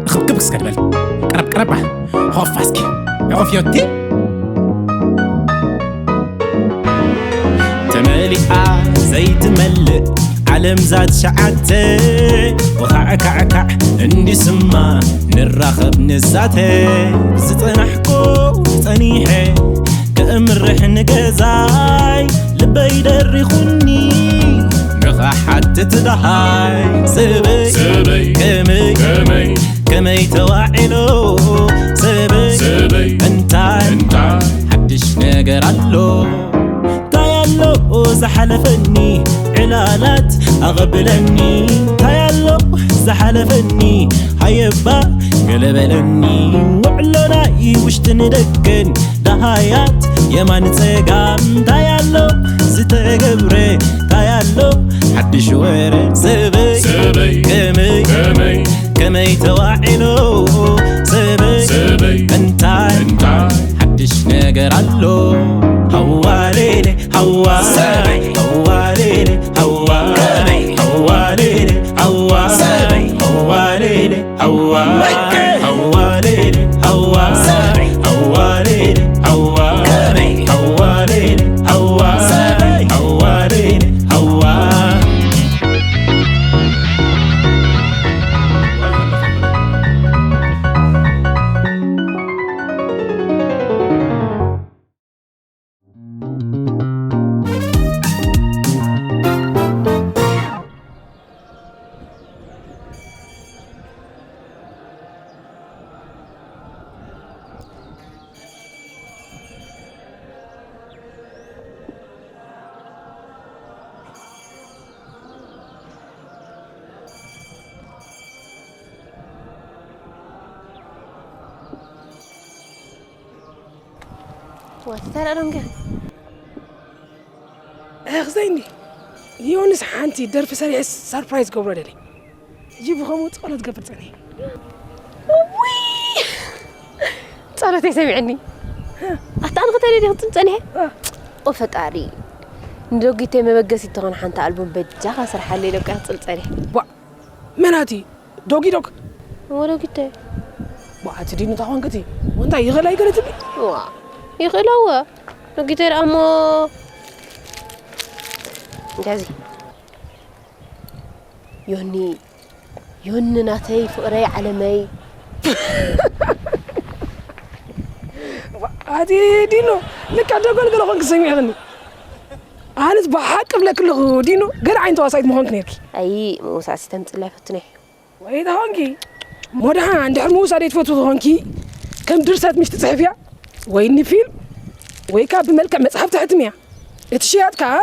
ክብክብ እስከ ድበል። ቀረብ ቀረባ። ሆፋ እስኪ። ሆፍዮቲ። ተመሊኣ ዘይትመልእ ዓለም ዛት ሸዓተ። ወኻዕካዕካዕ እንዲስማ ንራኸብ ንዛተ። ዝጸናሕኩ ጸኒሐ ከእምርሕ ንገዛይ ልበይ ደሪኹኒ ንኸሓትት ደሃይ። ሰበይ ሰበይ ከመይ ከመይ ከመይ ተዋዒሎ ሰበይ ሰበይ እንታይ እንታይ ሓድሽ ነገር ኣሎ? እንታይ ኣሎ ዝሓለፈኒ ዕላላት ኣቐብለኒ? እንታይ ኣሎ ዝሓለፈኒ ሃየባ ገለበለኒ? ውዕሎ ናይ ውሽጥን ደገን ደሃያት የማን ጸጋም እንታይ ኣሎ ዝተገብረ እንታይ ኣሎ ሓድሽ ወረ ሰበይ ሰበይ ከመይ ከመይ ከመይ ተዋዒሎ ሰበይ ሰበይ እንታይ እንታይ ሓድሽ ነገር ኣሎ? ሃዋሌሌ ሃዋ ሰበይ ሃዋሌሌ ሃዋ ከመይ ሃዋሌሌ ሃዋ ሰበይ ሃዋሌሌ ሃዋ ሃዋ ሌሌ ሃዋ ሃዋ ሌሌ ሃዋ ከመይ ሃዋ ሌሌ ሃዋ ሃዋ ሌሌ ሃዋ ወተረረምገ እኽዘይኒ ዮንስ ሓንቲ ደርፊ ሰሪሐ ሰርፕራይዝ ገብሮ ደለይ። ጂቡ ከምኡ ጸሎት ገብር ጸኒሐ። እውይ! ጸሎተይ ሰሚዕኒ። ኣታ ኣነ ከተለይ ዲኹ ትም ጸኒሐ? እ። ኦ ፈጣሪ፣ ንደጊተይ መበገሲት ትኾን ሓንቲ ኣልቡም በጃኻ ስርሓለይ ኢለ እኮ ክጽል ጸኒሐ። ቧ፣ መን ኣቲ? ዶጊ ዶግ? እወ ዶጊተይ። ቧ፣ ኣቲ ዲኑ ታኾንክቲ? ወንታ ይኽእል ኣይክእል ትብሊ? ዋ፣ ይኽእል እወ። ዶጊተይ ደኣ እሞ፣ እንደዚ። ዮኒ፣ ዮኒ ናተይ፣ ፍቕረይ፣ ዓለመይ። ኣቲ ዲኖ፣ ልካ ደጎል ገለ ኾንክ ሰሚዕኽኒ። ኣነስ ብሓቂ እብለክ ኣለኹ ዲኖ፣ ገለ ዓይነት ተዋሳኢት ምኾንክ ነርኪ። ኣይ፣ ምውሳእሲ ተምጽላይ ፈትነ። ወይ ተኾንኪ፣ ሞድሓ እንድሕር ምውሳድ ትፈቱ ተኾንኪ፣ ከም ድርሰት ምሽ ትጽሕፍያ፣ ወይ ንፊልም፣ ወይ ከኣ ብመልክዕ መጽሓፍ ተሕትምያ። እቲ ሽያጥ ከኣ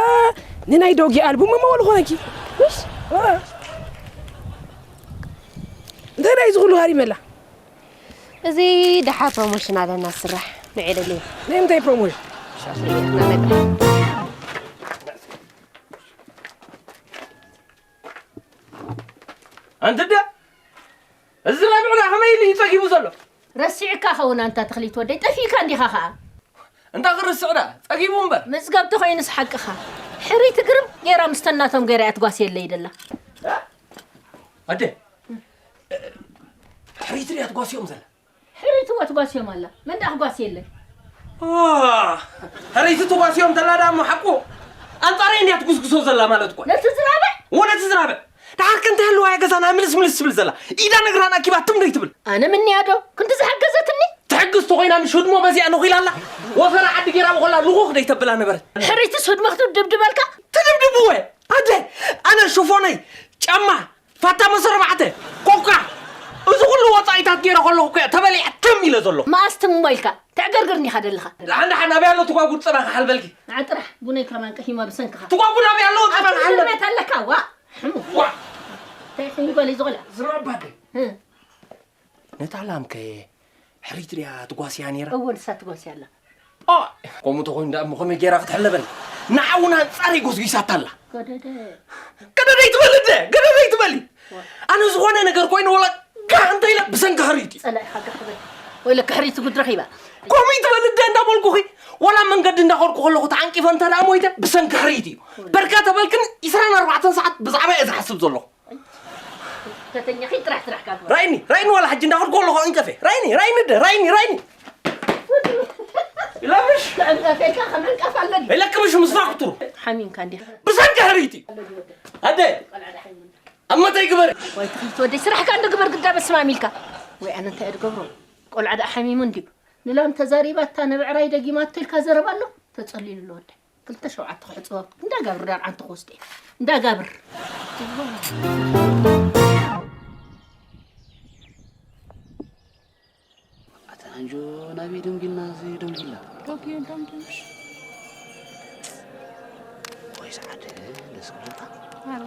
ንናይ ዶጊ ኣልቡም መመወሊ ኾነኪ። ምሽ? ዋ። እንታይ ደኣ እዩ ዝኹሉ ሃሪመላ? እዚ ደሓር ፕሮሞሽን ኣለና ዝስራሕ። ንዒ ደልዩ። ናይ ምንታይ ፕሮሞሽን? ሻሽ ርኢኽና ነግራ። ኣንቲ ደ፣ እዚ ረብዕና ከመይ ኢሉ እዩ ጸጊቡ ዘሎ? ረሲዕካ ኸውን ኣንታ ተኽሊት ወደይ፣ ጠፊእካ እንዲኻ ኸኣ። እንታይ ክርስዕ ደኣ፣ ጸጊቡ እምበር። መጽገብ ተኾይኑስ ሓቅኻ። ሕሪት ግርም ጌራ ምስ ተናቶም ገይራ እያ ትጓስየለይ ደላ። ኣደ፣ ሕሪት ድያ ትጓስዮም ዘላ? ሕሪት እዋ ትጓስዮም ኣላ። መን ደኣ ክጓስየለይ? ኦ፣ ሕሪት ትጓስዮም ተላ ደኣ እሞ ሓቁ። ኣንጻረይ እንድያ ትጉስጉሶ ዘላ ማለት እኮ። ነቲ ዝራብዕ? እዎ፣ ነቲ ዝራብዕ። ደሓር ከ እንታይ ኣለዋ እያ ገዛና ምልስ ምልስ ትብል ዘላ? ኢዳ ነግራን ኣኪባ ትም ደይትብል? ኣነ ምንያ ዶ? ክንዲ ዝሓገዘትኒ? ትሕግዝ ተኾይና ምሽ ህድሞ በዚኣ ነኺላ ኣላ። ወፈራ ዓዲ ገይራ ብኾላ ልኹኽ ደይተብላ ነበረት። ሕሪትስ ህድሞ ክትድብድበልካ? ትድብድብወ። ኣደ፣ ኣነ ሽፎነይ፣ ጫማ፣ ፋታ መሰረባዕተ፣ ኮካ፣ እዚ ኩሉ ወጻኢታት ገይረ ከለኹ እኮ እያ ተበሊዐ ትም ኢለ ዘለኹ። መኣስ ትም እሞ ኢልካ? ተዕገርግር እንዲኻ ደለኻ። ደሓን ደሓን ናበይ ኣሎ ትጓጉድ ጸባ ክሓልበልኪ? ንዓ ጥራሕ ቡነይ ከማን ቀሂማ ብሰንክኻ። ትጓጉድ ናበይ ኣሎ ጸባ ክሓልበልኪ? እስር ቤት ኣለካ፣ ዋእ፣ ሕሙም። ዋእ። እንታይ ሕሙም በሊ ዝቖልዕ? ዝረባ ኣደ። እ። ነታ ላም ከ ሕሪት ድያ ትጓስያ ነይራ? እወ፣ ንሳ ትጓስያ ኣላ። ኦ፣ ከምኡ ተኾይኑ ደኣ እሞ ከመይ ገይራ ክትሕለበኒ? ንዓ እውን ኣንጻረይ ጎስጒሳታ ኣላ። ገደደ። ገደደ ይትበሊ እንደ፣ ገደደ ይትበሊ። ዋ። ኣነ ዝኾነ ነገር ኮይኑ ወላ ጋህ እንተ ኢለ ብሰንኪ ሕሪት እዩ። ጸላኢኻ ጋህ በል። ወይለከ ሕሪት ጉድ ረኺባ። ከምኡ ትበል እንደ እንዳበልኩኺ፣ ዋላ መንገዲ እንዳኸድኩ ከለኹ ተዓንቂፈ እንተ ደኣ ሞይተ ብሰንኪ ሕርይቲ እዩ። በርካ ተበልክን ዕስራን ኣርባዕተን ሰዓት ብዛዕባ እየ ዝሓስብ ዘለኹ። ተተኛኺ ጥራሕ ስራሕ ካብ ራይኒ ራይኒ ዋላ ሕጂ እንዳኸድኩ ከለኹ ዕንቀፌ ራይኒ ራይኒ ደ ራይኒ ራይኒ ኢላምሽ ዕንቀፌካ ከም ዕንቀፍ ኣለኒ። ኢለክምሽ ምስፋ ክትሩ ሓሚምካ እንዲኻ። ብሰንኪ ሕርይቲ ኣደ ኣብ መተይ ግበር። ወይ ትኽልቲ ወደይ ስራሕካ እንዶ ግበር ግዳ በስማም ኢልካ። ወይ ኣነ እንታይ እየ ድገብሮ? ቆልዓ ደኣ ሓሚሙ እንድዩ። ንላም ተዛሪባታ ንብዕራይ ደጊማቶ ኢልካ ዘረባ ኣሎ። ተጸሊሉ ኣሎ ወደይ። ክልተ ሸውዓተ ክሕጽቦ። እንዳጋብር ዳር ዓንተ ክወስደ። እንዳጋብር። ኣታ ኣንጆ ናበይ ደንጊልና እዚ ደንጊላ? ዶንጊ ደንጊ። ወይ ሰዓት ደስ ክብለካ። ኣረ።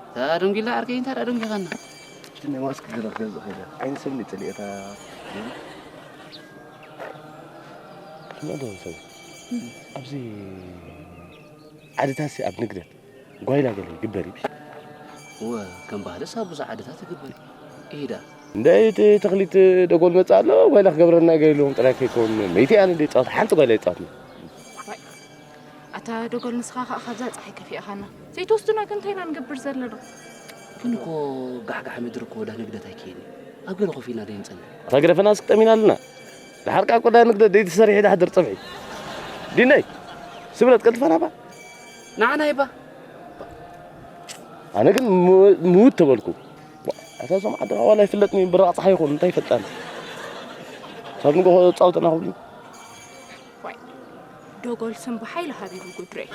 እታ ደንጊላ ዓርከይ እንታይ ደኣ ደንጊኻና? እቲ ናይ ማስክ ገለ ክገዝእ ከይደ ዓይኒ ሰብ እንዲ ጸሊኤታ። ስምዕ ዶ ሰብ? ኣብዚ ዓድታትሲ ኣብ ንግደት ጓይላ ገለ ይግበር እዩ። እወ፣ ከም ባህልስ ኣብ ብዙሕ ዓድታት ይግበር እዩ። ኢዳ። እንደ እቲ ተኽሊት ደጎል መጽእ ኣሎ፣ ጓይላ ክገብረና ገለ ኢሎም ጥራይ ከይከውን መይቲ ኣነ እንደ ይጻወት ሓንቲ ጓይላ ይጻወት። ኣታ ደጎል ንስኻ ኸኣ ካብዛ ጸሓይ ከፊእኻና። ዘይትወስዱና ግን እንታይ ኢና ንገብር ዘለና? ግን እኮ ጋሕጋሕ ምድሪ እኮ ወዳ ንግደት ኣይከይን እዩ። ኣብ ገለ ኮፍ ኢልና ደይ ንጸንሕ። እታ ግደፈና ስክጠሚና ኣለና። ድሓር ቃ ቆዳ ንግደት ደይ ትሰርሒ ድሓድር ጸብሒ። ዲነይ፣ ስብለት ቀልጥፋና ባ። ንዓና ይባ። ኣነ ግን ም-፣ ምውት ተበልኩ። ኣታ እዞም ዓድኻ ዋላ ይፍለጥኒ ብራቕ ጸሓይ ይኹን እንታይ ይፈልጣኒ? ሳብ ንጎ ጻውተና ክብሉ። ዋይ፣ ደጎል ስም ብሓይሊ ሃቢቡ ጉድረይ።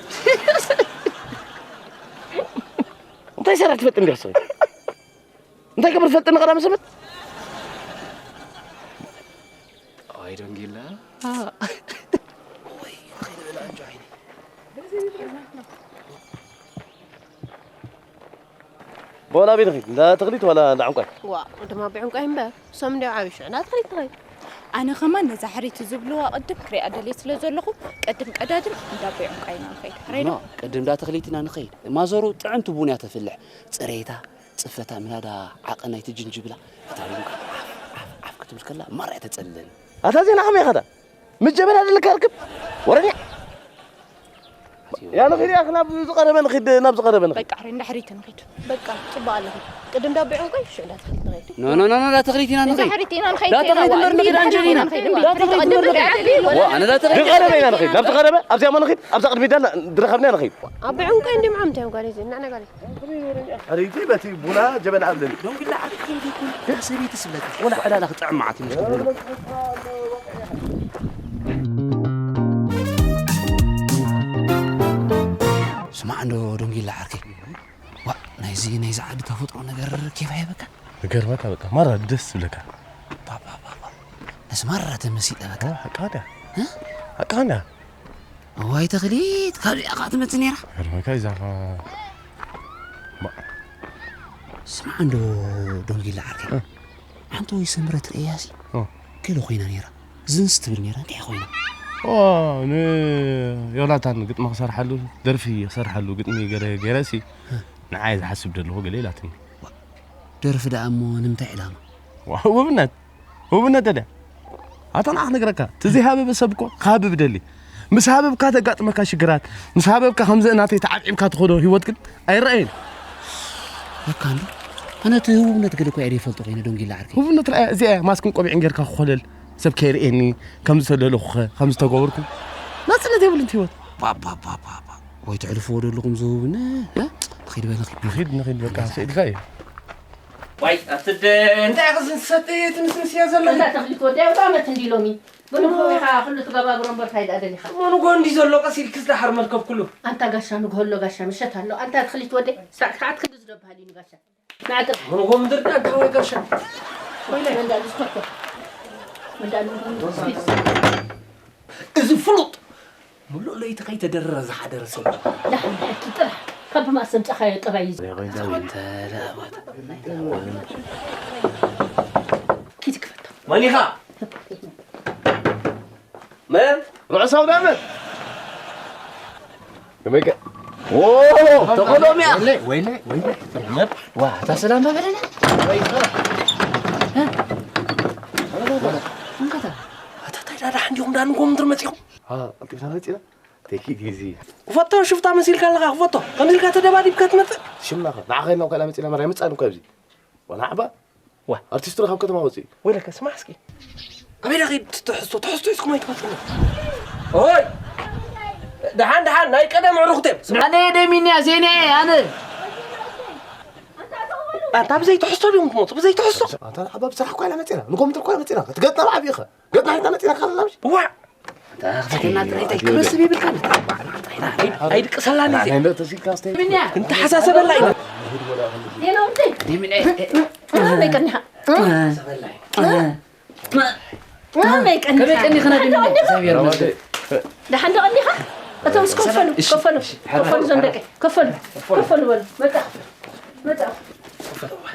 እንታይ ሰራሕ ትፈልጥ እንዲኻ ሰበይ? እንታይ ክብር ፈልጥ ንቐዳም ሰበት? ኣይ ደንጊላ። ወይ፣ ከይደ በላ ኣንጆ ዓይኒ። ቦላ ቤት ንኺድ፣ እንዳ ተኽሊት ዋላ እንዳ ዕንቋይ? ዋ፣ ድማ ብዕንቋይ እምበር፣ እሶም እንዲያው ዓብዩ ሽዑ እንዳ ተኽሊት ንኸይድ። ኣነ ኸማን ነዛ ሕሪት ዝብልዋ ቅድም ክሪኣ ደልየ ስለ ዘለኹ፣ ቅድም ቀዳድም እንዳ ኣቦይ ዕንቋይ ኢና ንኸይድ። ሕራይ ዶ? ኖ፣ ቅድም እንዳ ተኽሊት ኢና ንኸይድ። ማዘሩ ጥዕምቲ ቡን እያ ተፍልሕ። ጽሬታ፣ ጽፈታ፣ ምናዳ ዓቐን ናይቲ ጅንጅብላ። እታ ቡን ከኣ ዓፍ፣ ዓፍ፣ ዓፍ ክትብል ከላ ማራ እያ ተጸልለኒ። ኣታ ዜና ከመይ ኸዳ? ምስ ጀበና ደለካ ርክብ? ወረኛ። ኣትዮ። ያ ንኺድ፣ ያ ናብ ዝቐረበ ንኺድ፣ ናብ ዝቐረበ ንኺድ። በቃ፣ ሕራይ እንዳ ሕሪት ንኺድ። በቃ፣ ጽቡቕ ኣለኹ። ቅድም ዳቦ ዕንቆይ፣ ሽዑ እንዳ ተኽሊት ንኸይድ። ኖ፣ ኖ፣ ኖ፣ ኖ፣ እንዳ ተኽሊት ኢና እንዳ ንኸይድ። ሕሪት ኢና ንኸይድ እንዳ ተኽሊት ኢና ንበር ንኸይድ። ንኸይድ፣ እንዳ ተኽሊት ንበር ንኸይድ። ዋ፣ ኣነ እንዳ ተኽሊት ዝቐረበ ኢና ንኸይድ። ናብ ዝቐረበ፣ ኣብዚኣ እሞ ንኸይድ። ኣብዛ ቅድሚት ዳና፣ ድረኸብና ንኸይድ። ኣቦ ዕንቆይ እንዲም ዓምተ እዮም ጓል እዚ፣ እና ነጋሪ። ሕሪቲ በቲ ቡና ጀበና ኣብለኒ። ዶንግላ ዓርከይ ዘይኮነ፣ እታ ሰበይቲ ስብለካ። ወላ ዕላላ ክጥዕም መዓት ይመስል ቡና። ስማዕ እንዶ ዶንጊላ ዓርከይ። ዋ፣ ናይዚ፣ ናይዚ ዓዲ ተፈጥሮ ነገር ኬፍ ኣይበካ? ይገርመካ በቃ፣ ማራ ደስ ዝብለካ። ባባ፣ ባባ። ነዚ ማራ ተመሲጠ በቃ። ዋ፣ ሓቃ ድያ? እ? ሓቃ ድያ? እዋይ ተኽሊት፣ ካብዚኣ ኸዓ ትመጽእ ነይራ። ይገርመካ፣ እዛ ኸ-፣ ባ-፣ ስማዕ እንዶ ዶንጊላ ዓርከይ። እ። ሓንቲ ወይ ሰምረ ትርእያሲ? ኦ። ገለ ኮይና ነይራ። ዝንስ ትብል ነይራ። እንታይ ኮይና? ኦ፣ ንዮናታን ግጥሚ ክሰርሓሉ፣ ደርፊ ክሰርሓሉ ግጥሚ ገለ ገይረሲ፣ እ። ንዓይ ዝሓስብ ደለኹ ገለ ኢላትኒ። ዋ፣ ደርፊ ደኣ እሞ ንምንታይ ዕላማ? ዋ፣ ውብነት። ውብነት ተድያ። ኣታ ንዓ ክነግረካ፣ እቲ ዘይሃበበ ሰብ እኮ ክሃብብ ደሊ። ምስ ሃበብካ ተጋጥመካ ሽግራት፣ ምስ ሃበብካ ከምዚ እናተይ ተዓብዒብካ ትኸዶ ህይወት ግን ኣይረኣይን። ለካ እንዶ። ኣነ እቲ ህቡብነት ገለ እኮ እየ ዘይፈልጦ ኮይነ ዶንጊላ ዓርከይ። ህቡብነት ረኣያ፣ እዚኣ እያ ማስክን ቆቢዕን ጌርካ ክኾለል፣ ሰብ ከይርእየኒ፣ ከም ዝተደለኹኸ፣ ከም ዝተገበርኩ። ናጽነት የብሉን እቲ ህይወት። ባባባባባ። ወይ ተሕልፍዎ ደለኹም ዝህቡብነት፣ እ? ንኺድ በል፣ ንኺድ። ንኺድ፣ ንኺድ፣ በቃ፣ ስኢልካ እዩ። ዋይ፣ ኣትደ፣ እንታይ ኢኻ ዝንሰት ትንስንስ እያ ዘለኻ? እንዳ ተኽሊት ወደይ፣ ኣብ ዓመት እንዲ ሎሚ። ብንግሆ ኢኻ ኩሉ ትገባብሮ እምበር፣ እንታይ ደኣ ደሊኻ? እሞ ንግሆ እንዲ ዘሎ፣ ቀስ ኢልክስ ደሓር መርከብ ኩሉ። ኣንታ ጋሻ፣ ንግሆ ኣሎ ጋሻ፣ ምሸት ኣሎ። ኣንታ ተኽሊት ወደይ፣ ሳዕ ሰዓት ክንዲ ዝዶ በሃል እዩ ንጋሻ። ንዓ ጥራሕ። ንግሆ ምድር ዳጋ ወይ ጋሻ። ወይለ። መንዳ ልዝኮርኮ። መንዳ ልዝኮርኮ። እዚ ፍሉጥ ሙሉእ ለይቲ ከይተደረረ ዝሓደረ ሰብ። ዳሕን ብሕቂ ጥራሕ ካብ ማእሰም ጸኻዮ ጠባይ እዩ። ኪድ ክፈቶ። መን ኢኻ? መን? ርሑስ ኣውደ ዓመት። ከመይ ከ? ተቆሎምያ። ወይለ ወይለ ወይለ። ዋ፣ እታ ሰላም በለና። ወይለ። እንካታ። ኣታ ታይ ዳዳ ሓንዲኹም ዳንጎም እንድር መጺኹም? አ፣ ቀልጢፍና መጺና። ተኪ ዲዚ። ክፈቶ፣ ሽፍታ መሲልካ ኣለኻ፣ ክፈቶ። ከምዚ ኢልካ ተደባዲብካ ትመጽእ? ሽምናኸ ንዓኸ ኢልና እኮ ኢና መጺና፣ መራ ይመጻን እኮ ኣብዚ። ዋላ ዓባ። ዋ። ኣርቲስቱ ካብ ከተማ ወጺኡ። ወይለከ፣ ስማዕ እስኪ። ኣበይ ዳ ኸይድ ትሕዝቶ? ትሕዝቶ ሒዝኩም ኣይትመጹን። ኦይ! ደሓን፣ ደሓን፣ ናይ ቀደም ኣዕሩኽት እዮም። ኣነ ደሚንያ፣ ዜንያ፣ ኣነ። ኣንታ ብዘይ ትሕዝቶ ድዮም ትመጹ? ብዘይ ትሕዝቶ? ኣንታ ዓባ ብስራሕ እኮ ኢና መጺና። ንጎምትር እኮ ኢና መጺና። ክትገጥና ብዓቢ ኢኸ። ገጥና ሒዝና መጺና ካላ ላምሽ። ዋ! ኣታ ክትፈትና ጥራይ እንታይ ክበስብ የብልካን። ኣይድቅሰላን እዚ። ናይ መእተሲካ ኣስተይ። ምንያ? እንተሓሳሰበላ ኢና። ዜና ውዲ። ዲምነ። መመይ ቀኒኻ? መመይ ቀኒኻ? ከመይ ቀኒኽና ዲምነ? እግዚኣብሔር ይመስገን። ደሓን ዶ ቀኒኻ? እቶም እስከፈሉ፣ እሺ፣ ከፈሉ፣ እሺ፣ ከፈሉ፣ ዞም ደቀይ፣ ከፈሉ፣ ከፈሉ በሉ። መጣ፣ መጣ።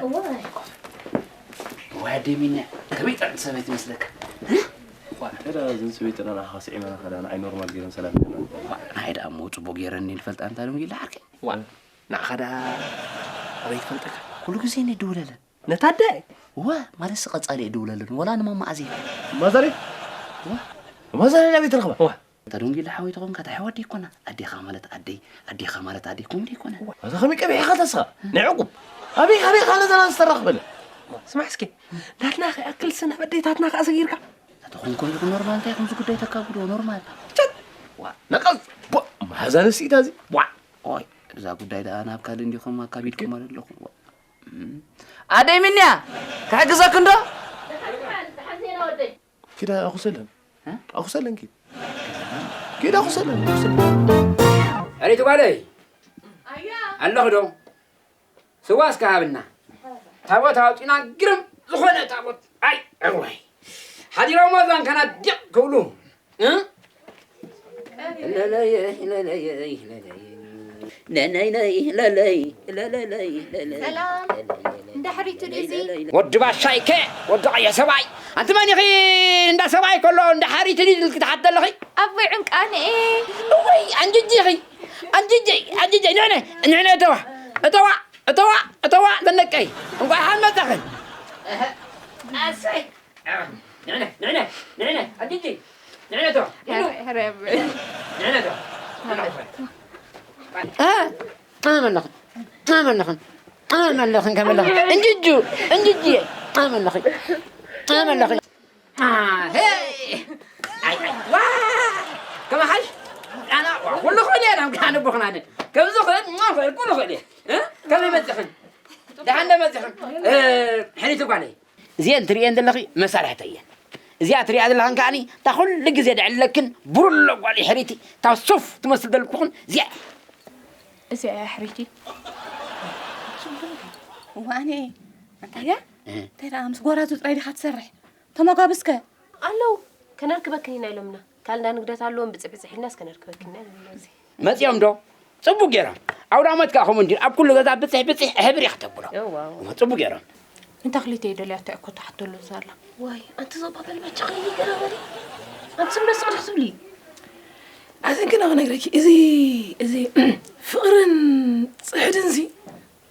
እዋይ። ዋይ፣ ኣደይ ሚና፣ ከመይ ጥዕምቲ ሰበይቲ መስለካ? ዋ፣ እረ፣ እዘን ሰበይትና ንዓኻ ስዒመናኻ ደኣ ንዓይ ኖርማል ገይረን ሰላም ይብላኒ። ዋ፣ ንዓይ ደኣ እሞ ጽቡቕ ገይረን እየን ዝፈልጣ፣ እንታ ደንጊላ ዓርከይ። ዋ፣ ንዓኻ ደኣ ኣበይ ትፈልጠካ? ኩሉ ግዜ እየን ዝድውለለን። ነታ ኣደ? ዋ፣ ማለትሲ ቀጻሊ እየ ዝድውለለን፣ ወላ ንማማ ኣዜብ። ማዘሪ? ዋ። ማዘሪ ናበይ ትረኽባ? ዋ። እንተ ደንጊላ ሓወይ ተኾንካ፣ እንታይ ኣዴ ይኮና? ኣዴኻ ማለት ኣደይ፣ ኣዴኻ ማለት ኣደይ፣ ከምኡ ዶ ይኮነ? ኣታ ከመይ ቀቢሕካ ተስኻ? ናይ ዕቁብ። ኣበይ፣ ኣበይ ካለ ዘና ዝተራኽበለ? ስማዕ እስኪ፣ ናትና ከይኣክልሲ ናብ ኣዴታትና ከኣ ሰጊርካ? ኣታ ተኾንኩም ኢኹም ኖርማል፣ እንታይ ኢኹም እዚ ጉዳይ ተካብዶ? ኖርማል። ቸት! ዋ፣ ነቀዝ! ቦ፣ መሓዛ ነስኢታ እዚ። ዋ! ኦይ፣ እዛ ጉዳይ ደኣ ናብ ካልእ እንዲኹም ኣካቢድኩም ኣለኹም። ዋ። እም። ኣደይ ሚንያ፣ ክሕግዘክን ዶ? ኪዳ ኣኹሰለን። እ? ኣኹሰለን ኪድ። ኪድ ኣኹሰለን፣ ኣኹሰለን። ሕሪት ጓለይ። ኣለኹ ዶ? ስዋ እስከ ሃብና። ታቦት ኣውጺና ግርም ዝኾነ ታቦት። ኣይ፣ እዋይ። ሓዲሮሞ ዛንካና ዲቕ ክብሉ። እ? ለለይ፣ ለለይ፣ ለለይ። ነነይ፣ ነይ፣ ለለይ፣ ለለለይ፣ ለለይ። ሰላም። እንዳ ሕሪቱ ድዩ እዚ? ወዲ ባሻይከ፣ ወዲ ቀየ ሰብኣይ። ኣንቲ መን ኢኺ? እንዳ ሰብኣይ ከሎ እንዳ ሓሪት ድዩ ኢልኪ ትሓቲ ዘለኺ? ኣቦይ ዕንቃንኤ። እወይ፣ ኣንጅጂ ኢኺ። ኣንጅጂ፣ ኣንጅጂ፣ ንዕነ፣ ንዕነ እተዋ፣ እተዋ፣ እተዋ፣ እተዋ፣ ዘነቀይ። እንቋዕ ሓን መጻኽን። እህ፣ ኣሰይ። ንዕነ፣ ንዕነ፣ ንዕነ፣ ኣንጅጂ፣ ንዕነ እተዋ። ሕረ፣ ሕረ፣ ሕረ። ንዕነ እተዋ። እ፣ ኣመለኽን፣ ኣመለኽን፣ ኣመለኽን፣ ከመለኽን። እንጅጁ፣ እንጅጂ፣ ኣመለኽን፣ ኣመለኽን። አ፣ ሄይ! ኣይ፣ ኣይ፣ ዋ! ከመይ ሓልሽ? ኣና፣ ዋ፣ ኩሉ ክእል እየ፣ ዳም ከኣ ንቦኽና ነ። ከምዚ ክእል፣ እሞ ክእል፣ ኩሉ ክእል እየ። እ? ከመይ መጺኽን? ደሓን ዶ መጺኽን? እ፣ ሕሪት ጓለይ። እዚአን ትርእየን ዘለኺ መሳርሕተይ እየን። እዚኣ ትርእያ ዘለኽን ከኣኒ፣ እታ ኩሉ ግዜ ደዕለክን ብሩሎ ጓል ሕሪቲ፣ እታ ሱፍ ትመስል ዘለኹን እዚኣ። እዚኣ እያ ሕሪቲ። ዋኔ፣ እንታይ እያ? እ። እንታይ ደኣ ምስ ጓራቱ ጥራይ ዲኻ ትሰርሕ? ተመጋብስከ? ኣለዉ፣ ከነርክበክን ኢና ኢሎምና። ካልእ እንዳ ንግደት ኣለዎም፣ ብጽሕ ብጽሕ ኢልናስ ከነርክበክን ኢና ኢሎምና። መጺኦም ዶ? ጽቡቅ ገይሮም። ኣውደ ዓመት ከኣ ከምኡ እንድዩ፣ ኣብ ኩሉ ገዛ ብጽሕ ብጽሕ ሕብሪ ኢኻ ተብሎ። እዋ፣ እዋ። እዋ፣ ጽቡቅ ገይሮም። እንታ ክልተ ይደልያ እታ እኮ ትሓተሉ ዘላ። ዋይ፣ ኣንቲ ዞባ በል በጃኺ ገለ በሊ። ኣንቲ ስምዶ ስቕ ክትብሊ። ኣዘን ግን ክነግረኪ፣ እዚ፣ እዚ ፍቕርን ጽሕድንሲ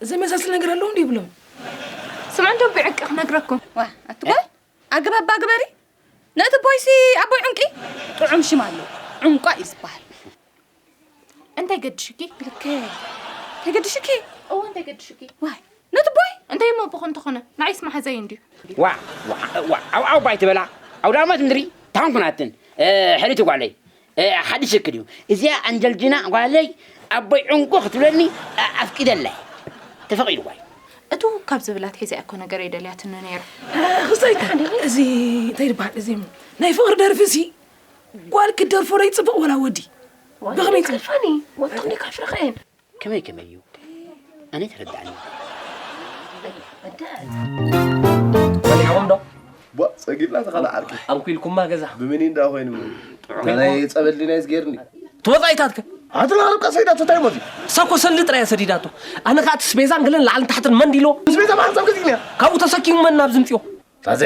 ዘመሳስል ነገር ኣለዎም ዶ ይብሎም? ስምዒ እንዶ ብዕቂ ክነግረኩም። ዋ፣ ኣቲ ጓል፣ ኣገባባ ግበሪ። ነቲ ቦይሲ ኣቦይ ዑንቂ ጥዑም ሽም ኣለዎ። ዑንቋ እዩ ዝበሃል። እንታይ ገድሽኪ? ልከ። እንታይ ገድሽኪ? እወ፣ እንታይ ገድሽኪ? ዋይ፣ ነቲ ቦይ? እንታይ እሞ ብኹ እንተኾነ? ንዓይስ መሓዛይ እንድዩ። ዋ፣ ዋ፣ ዋ፣ ዓው፣ ዓው፣ ባይ ትበላ። ኣውደ ዓመት እንድሪ፣ ታንኩ ናትን። እ፣ ሕሪቲ ጓለይ። እ፣ ሓድሽ እክል እዩ። እዚኣ ኣንጀልጂና ጓለይ፣ ኣቦይ ዑንቁ ክትብለኒ፣ እ፣ ኣፍቂደለይ። ተፈቒዱ ጓይ። እቱ ካብ ዝብላት ሒዘ እኮ ነገር የደልያትኒ ነይሩ። እ፣ ክሳይ፣ እዚ እንታይ ይበሃል? እዚ ናይ ፍቕሪ ደርፊ ሲ፣ ጓል ክትደርፎ ዶ ይጽብቕ ወላ ወዲ? ዋላ ብኸመይ ይጽብቕ? ይከልፋኒ። ወጥቶ እንደ ካፍረኸየን። ከመይ ከመይ እዩ? ኣነ ተረዳእኒ። በሊዕኹም ዶ? ቧ፣ ጸጊብና ተኻላ ዓርኪ። ኣንኲልኩማ ገዛ። ብምኒ እንዳ ኮይኑ? ጥዑም ናይ ይኹን። ጸበል ድዩ ናይስ ገይርኒ? ትወጻኢታትከ? ኣቲ ለዓል ቃ ሰይዳቶ እንታይ ሞዚ? እሳ እኮ ሰልዲ ጥራይ እያ ሰዲዳቶ። ኣነ ከኣ እቲ ስቤዛን ገለን ላዕልን ታሕትን መንዲሎ። ስቤዛ ማሕጸብ ገዚእኒ እያ። ካብኡ ተሰኪሙ መን ናብ ዝምጽዮ? ታዘ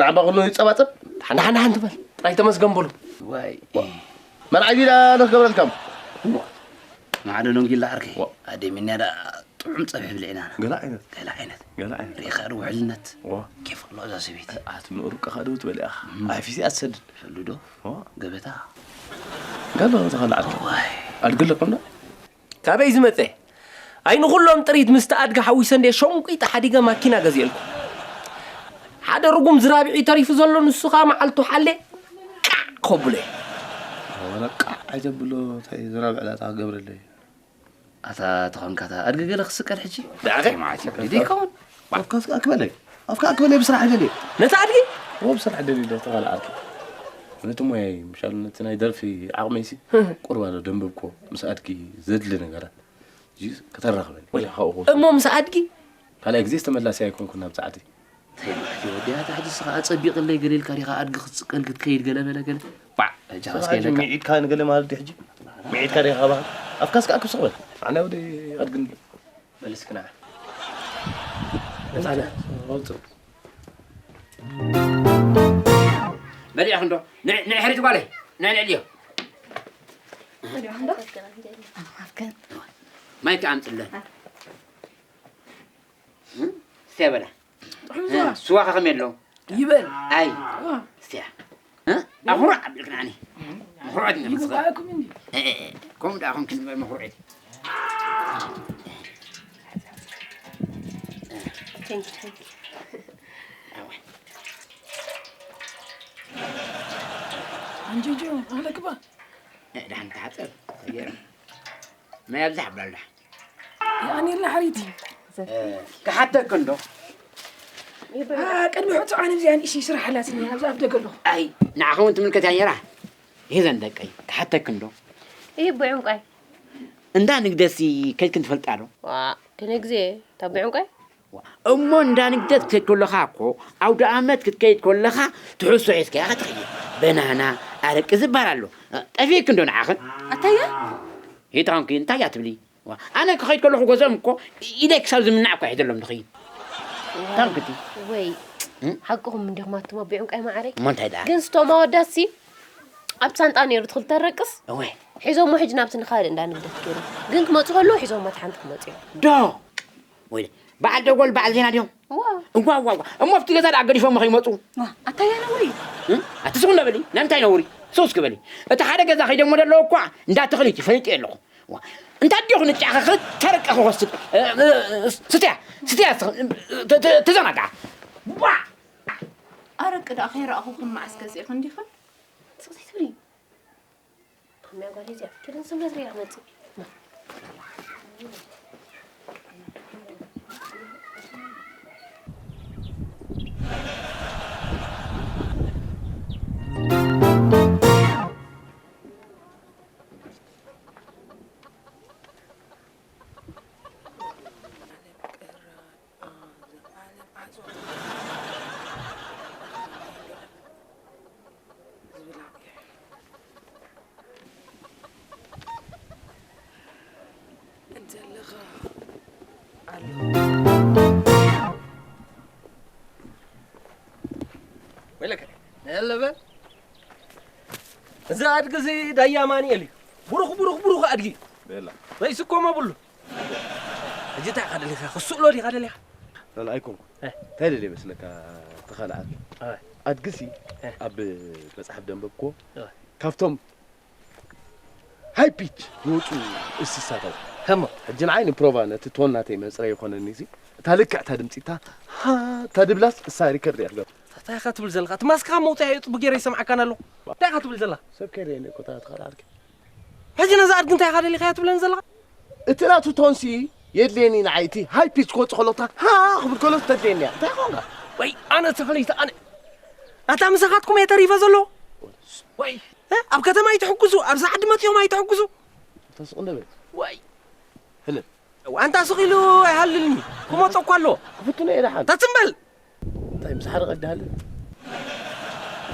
ንዓባ ኩሉ ይጸባጸብ። ሓንዳ ሓንዳ ሓንቲ በል። ጥራይ ተመስገን በሉ። ዋይ። መርዓይ ዲዳ ነክገብረልካም። ማዕዶ ሎንጊላ ዓርከይ። ዋ። ኣደይ ሚንያ ደኣ ጥዑም ጸብሒ ብሊዕና። ገለ ዓይነት። ገለ ዓይነት። ገለ ዓይነት። ርኢኻ ዶ ውሕልነት? ዋ። ኬፍ ኣሎ እዛ ሰበይቲ። ኣቲ ንእሩቀኻ ዶ ትበል ኢኻ? እም። ኣይ ፊሲ ኣትሰድድ። ሰሉ ዶ? ዋ። ገበታ። ገለ ተኸላ ዓርከይ። ዋይ። ኣድግለኩም ዶ? ካበይ ዝመጸ? ኣይ ንኹሎም ጥሪት ምስቲ ኣድጊ ሓዊሰ እንዴ ሸንቂጠ ሓዲገ ማኪና ገዚኤልኩ። ሓደ ርጉም ዝራብዒ ተሪፉ ዘሎ ንሱ ኸኣ መዓልቱ ሓሌ ቃዕ ከብሎ እየ። ወላ ቃዕ ኣይተብሎ፣ እንታይ ዝራብዕ ላታ ክገብረለይ? ኣታ ተኾንካ እታ ኣድጊ ገለ ክስቀል ሕጂ? ደኣኸ? ማዕት ይብሊ ደይከውን? ኣፍካ ኣክበለይ። ኣፍካ ኣክበለይ ብስራሕ ይደልየ። ነታ ኣድጊ? እዎ ብስራሕ ደልየ ዶ ተባለ ዓርኪ። ነቲ ሞያይ፣ ምሻሉ ነቲ ናይ ደርፊ ዓቕመይሲ፣ ቁርብ ኣሎ ደንበብኮ ምስ ኣድጊ ዘድሊ ነገራት። እዚስ ከተራኽበኒ። ወይ፣ ካብኡ እሞ ምስ ኣድጊ? ካልኣይ ግዜ ተመላሲ ኣይኮንኩን ናብ ጻዕቲ። እንታይ ማለት እዩ ወዲ ኣታ ሕጂ ስኻ ኣጸቢቕለይ ገለ ኢልካ ዲኻ ኣድጊ ክትጽቀል ክትከይድ ገለ በለ ገለ። ባዕ፣ ሕጂ ስኻ ኻስከ ሕጂ ኢለካ። ሚዒድካ ንገለ ማለት ድዩ ሕጂ? ሚዒድካ ዲኻ ባህ? ኣፍካ እስከ ኣክብ ስቕ በል። ኣነ ወዲ ኣድግን በል እስኪ ንዓ። ነጻነት። ኣውጽእ። በሊዕኺ እንዶ? ንዕ-፣ ንዕ ሕሪት ጓለይ። ንዕ ንዕልዮ። ማይ ከኣ ኣምጽለን። እም? እስቲ በላ። ጥዑም ስዋ። ስዋ ከ ከመይ ኣሎ? ይበል። ኣይ። ዋ። እስቲ። እ? ኣኹርዕ ኣቢልክናኒ። ምኹርዖት ኢና ንስኻ። ይግባእኩም እንዲ። እ፣ እ፣ እ። ከምኡ ደኣ ኹንኪ ንበል ምኹርዒት። Thank you, thank you. ኣዋ። ኣንጆጆ፣ ኣነ ግባ። እ፣ ደሓን ተሓጸብ። ሰጊር። ማይ ኣብዛሕ ኣብላልዳ። የቐንየልና ሓሪት። እ፣ ክሓተክ እንዶ? አ፣ ቅድሚ ሕቶ ኣነ እዚኣ ንእሽተይ ስራሕ ኣላትኒ፣ ኣብዚ ኣፍ ደገ ኣለኹ። ኣይ፣ ንዓኻ እውን ትምልከት እያ ነይራ። ሂዘን ደቀይ፣ ክሓተክ እንዶ? ይህ ብዕንቋይ። እንዳ ንግደሲ ከይድክን ትፈልጣ ዶ? ዋ፣ ክንግዜ፣ እታ ብዕንቋይ? ዋ፣ እሞ እንዳ ንግደት ክትከይድ ከለኻ እኮ፣ ኣውደ ኣመት ክትከይድ ከለኻ ትሕዝቶ ሒዝካ ኢኻ ትኸይድ። በናና፣ ኣረቂ ዝበሃል ኣሎ። ጠፊእክ እንዶ ንዓኽን? ኣታያ? ይታንኪ፣ እንታይ እያ ትብሊ? ዋ፣ ኣነ ክኸይድ ከለኹ ገዝኦም እኮ ኢደይ ክሳብ ዝምናዕ እኮ ሒዘሎም ዝኸይድ። ታንክቲ። ወይ፣ እም? ሓቅኹም እንዲኹም ኣቱም ኣቦይ ዕንቋይ ማዓረይ። እሞ እንታይ ደኣ? ግን ስቶም ኣወዳትሲ ኣብ ሳንጣ ነይሩ ትኽልተ ረቅስ? እወ። ሒዞሞ ሕጂ ናብቲ ንኻልእ እንዳ ንግደት ገይሩ። ግን ክመጹ ከለዉ ሒዞሞ እቲ ሓንቲ ክመጹ እዮም። ዶ? ወይ፣ በዓል ደጎል በዓል ዜና ድዮም? እዋ። እዋ፣ እዋ፣ እዋ። እሞ ኣብቲ ገዛ ደኣ ገዲፎሞ ከይመጹ? ዋ፣ ኣታ ያነ ወይ? እም? ኣቲ ስኹም እንዳበሊ፣ ናይ ምንታይ ነውሪ? ሱስ ክበሊ። እቲ ሓደ ገዛ ከይደሞ ደለዉ እኳ እንዳ ተኽሊት ይፈልጥ ኣለኹ። ዋ፣ እንታይ ዲኹ ንጫኻ ክልተ ረቂ ክወስድ? እ፣ እ፣ እ፣ ስትያ፣ ስትያ፣ ስ-፣ ተ-፣ ተ-፣ ተዘናግዓ። ዋ! ኣረቂ ደኣ ከይረኣኹኹም መዓስ ገዚእኽን ዲኽን? ስቕ ዘይትብሊ። ከመይ ጓል እዚኣ? ኪድን ስም ነዝሪ እያ ክመጽእ። እንተለኻ ኣሎ። ወይለከ፣ የለ በል። እዚ ኣድጊ እዚ ዳያ ኣማኑኤል እዩ። ብሩኽ፣ ብሩኽ፣ ብሩኽ ኣድጊ። ቤላ። ርእሲ እኮ መብሉ። ሕጂ እንታይ ኢኻ ደሊኻ? ክስእሎ ዲኻ ደሊኻ? ላላ ኣይኮንኩ። እ። እንታይ ደልየ መስለካ ተኻልኣት? ኣይ። ኣድግሲ እ። ኣብ መጽሓፍ ደንበብኮ ኣይ። ካብቶም ሃይ ፒች ዝወፁ እንስሳት ኣው። ከሞ? ሕጂ ንዓይ ንፕሮቫ ነቲ ቶን ናተይ መጽረይ ይኾነኒ እዚ። እታ ልክዕ እታ ድምፂ እታ ሃ እታ ድብላስ እሳ ሪከርድ እያ ትገብር። እንታይ ኢኻ ትብል ዘለኻ? እቲ ማስክኻ መውፅያ እዩ፣ ፅቡቅ ገይረ ይሰምዓካን ኣለኹ። እንታይ ኢኻ ትብል ዘለኻ? ሰብ ከይርእየኒ እኮ እታ ተኻልኣልኪ። ሕጂ ነዛ ኣድጊ እንታይ ኢኻ ደሊኻያ ትብለኒ ዘለኻ? እቲ ናቱ ቶንሲ የድልየኒ ንዓይ፣ እቲ ሃይ ፒች ክወጽእ ከሎ፣ እታ ሃ ክብል ከሎ ተድልየኒ እያ። እንታይ ኾንካ? ወይ ኣነ ተኽሊት፣ ኣነ ኣታ ምሳኻትኩም እየ ተሪፈ ዘሎ። ወይ፣ እ? ኣብ ከተማ ኣይትሕጉሱ፣ ኣብዚ ዓዲ መጺኦም ኣይትሕጉሱ። ተስቕ እንደ በል። ወይ። ህልል። ኣንታ ስቕ ኢሉ ኣይሃልልኒ። ክመጾ እኮ ኣሎ። ክፍትኖ እየ ደሓን። እታ ትም በል። እንታይ ምስ ሓደ ቀዲ ሃልል?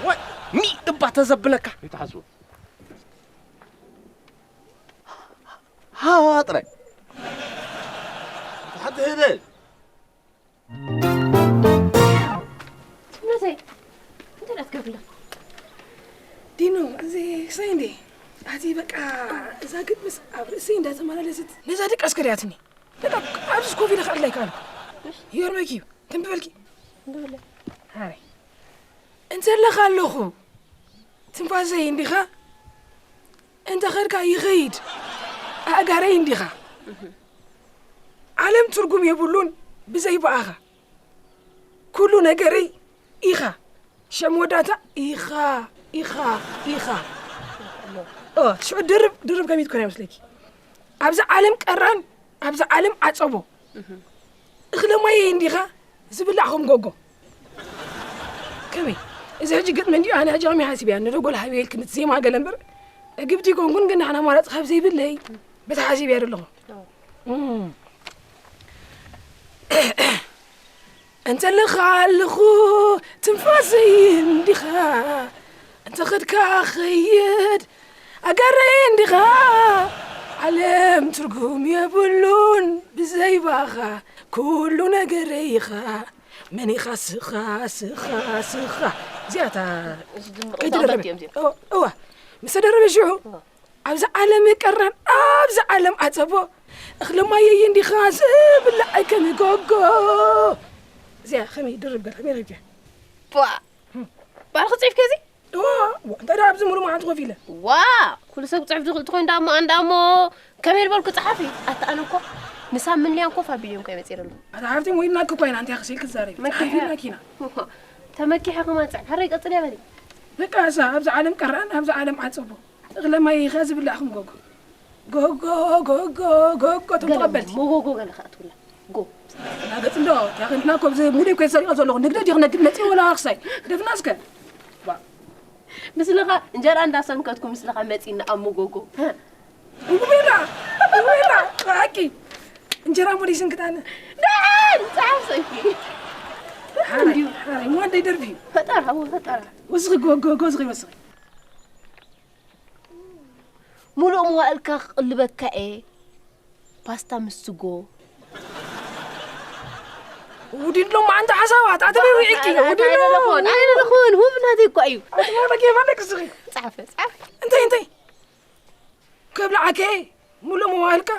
ወይ፣ ሚ እባ ተዘብለካ። ኣይትሓስቦ። ሃ ጥራይ። ሓንቲ ህበል። ትምነተይ፣ እንታይ ደኣ ትገብር ኣለኻ? ዲኖ፣ እዚ ክሳይ እንዴ? ኣቲ በቃ እዛ ግጥምስ ኣብ ርእሰይ እንዳተመላለሰት ነዛ ድቃስ ከድያትኒ። በቃ ኣብዚ ኮፍ ኢለ ክዕልላ ኣይከኣልኩ። ይገርመኪ እዩ። ትንብበልኪ። ሃይ። እንተለኻ ኣለኹ ትንፋሰይ እንዲኻ፣ እንተ ኸድካ ይኸይድ ኣእጋረይ እንዲኻ። ዓለም ትርጉም የብሉን ብዘይ ብኣኻ። ኩሉ ነገረይ ኢኻ። ሸም ወዳታ ኢኻ፣ ኢኻ፣ ኢኻ። ኦ፣ ሽዑ ድርብ፣ ድርብ ከመይ ትኮን ይመስለኪ? ኣብዛ ዓለም ቀራን፣ ኣብዛ ዓለም ዓጸቦ። እኽለ ማየይ እንዲኻ ዝብላዕ ከም ጎጎ። ከመይ? እዚ ሕጂ ግጥሚ እንዲዩ፣ ኣነ ሕጂ ከመይ ሓሲበያ? ንደጎል ሃብየ ኢልክኒ እቲ ዜማ ገለ እምበር፣ እግብቲ ይኮንኩን ግን ንሕና ኣማራጺ ካብ ዘይብለይ፣ በታ ሓሲበያ ዘለኹ። እም። እንተለኻ ኣለኹ ትንፋሰይ እንዲኻ፣ እንተ ኸድካ ኸይድ ኣጋረይ እንዲኻ። ዓለም ትርጉም የብሉን ብዘይ ባኻ፣ ኩሉ ነገረይ ኢኻ። መን ኢኻ ስኻ፣ ስኻ፣ ስኻ። እዚኣታ እዚ ድምቕ ከይተደረበ። ዳውለት እዮም እዚኦም። እዋ፣ እዋ። ምስ ተደረበ ሽዑ፣ እዋ። ኣብዚ ዓለም ቀራን፣ ኣብዚ ዓለም ዓጸቦ፣ እኽሊ ማየይ እንዲኻ ዝብላዕ ከም ጎጎ። እዚኣ ከመይ ድርብ ገር፣ ከመይ ረብያ? ቧ! ባዕልኺ ጽሒፍኪ እዚ? እዋ፣ እዋ፣ እንታይ ደኣ ኣብዚ ሙሉእ መዓልቲ ኮፍ ኢለ? ዋ! ኩሉ ሰብ ክጽሕፍ ዝኽእል እንተኾይኑ ደኣ እሞ፣ ኣነ ደኣ እሞ ከመይ ዝበልኩ ጸሓፊ? ኣታ ኣነ እኮ ንሳብ ምንልያን ኮፍ ኣቢለዮም እኮ እየ መጺኤ ዘለኹ። ኣታ ሃብቲ፣ ሞይድናኪ እኮ ኢና፣ እንታይ ክስኢልኪ ትዛረቢ? መኪና። ጸሓፊ ኢልናኪ ኢና። ተመኪሐ ከማን ጽሕፍ። ሕራይ ቀጽልያ በሊ። በቃ እሳ ኣብዚ ዓለም ቀራን፣ ኣብዚ ዓለም ዓጸቦ። እኽለ ማየይ ኢኻ ዝብላዕ ከም ጎጎ። ጎጎ፣ ጎጎ፣ ጎጎ፣ እቶም ገለ ተቐበልቲ። መጎጎ ገለ ከኣ ትብላ። ጎ። ናገጽ እንዶ፣ ያኽልና ኮብ ዝ-፣ ሙሉእ እኮ ሰሪቐ ዘለኹ። ንግደ ዲኽ ነግድ መጺእ ወላ ኣኽሳይ። ደፍና እስከ። ባ። ምስልኻ እንጀራ እንዳሰንከትኩ ምስልኻ መጺእና ኣብ መጎጎ። እጉቤላ፣ እጉቤላ፣ ብሓቂ። እንጀራ እሞ ደይስንክት ኣነ። ደሓን፣ ጸሓፍ ሰንኪ። ሓራይ፣ እንዲሁ። ሓራይ፣ እሞ ደይደርፊ እዩ። ፈጠራ፣ እዎ፣ ፈጠራ። ወስኺ ጎ-፣ ጎ-፣ ጎ-፣ ወስኺ፣ ወስኺ። ሙሉእ መዋእልካ ክቕልበካ እየ። ፓስታ ምስ ስጎ። ውዲሎ መዓንተ ሓሳባት፣ ኣተበይ ውዒልኪ፣ ውዲሎ። ኣይደለኹን፣ ኣይደለኹን፣ ውብ ናተይ እኳ እዩ። ኣትሞነ ጌባ ኣለክ ስኺ። ጻፈ፣ ጻፈ። እንታይ፣ እንታይ? ከብልዓከ፣ ሙሉእ መዋእልካ?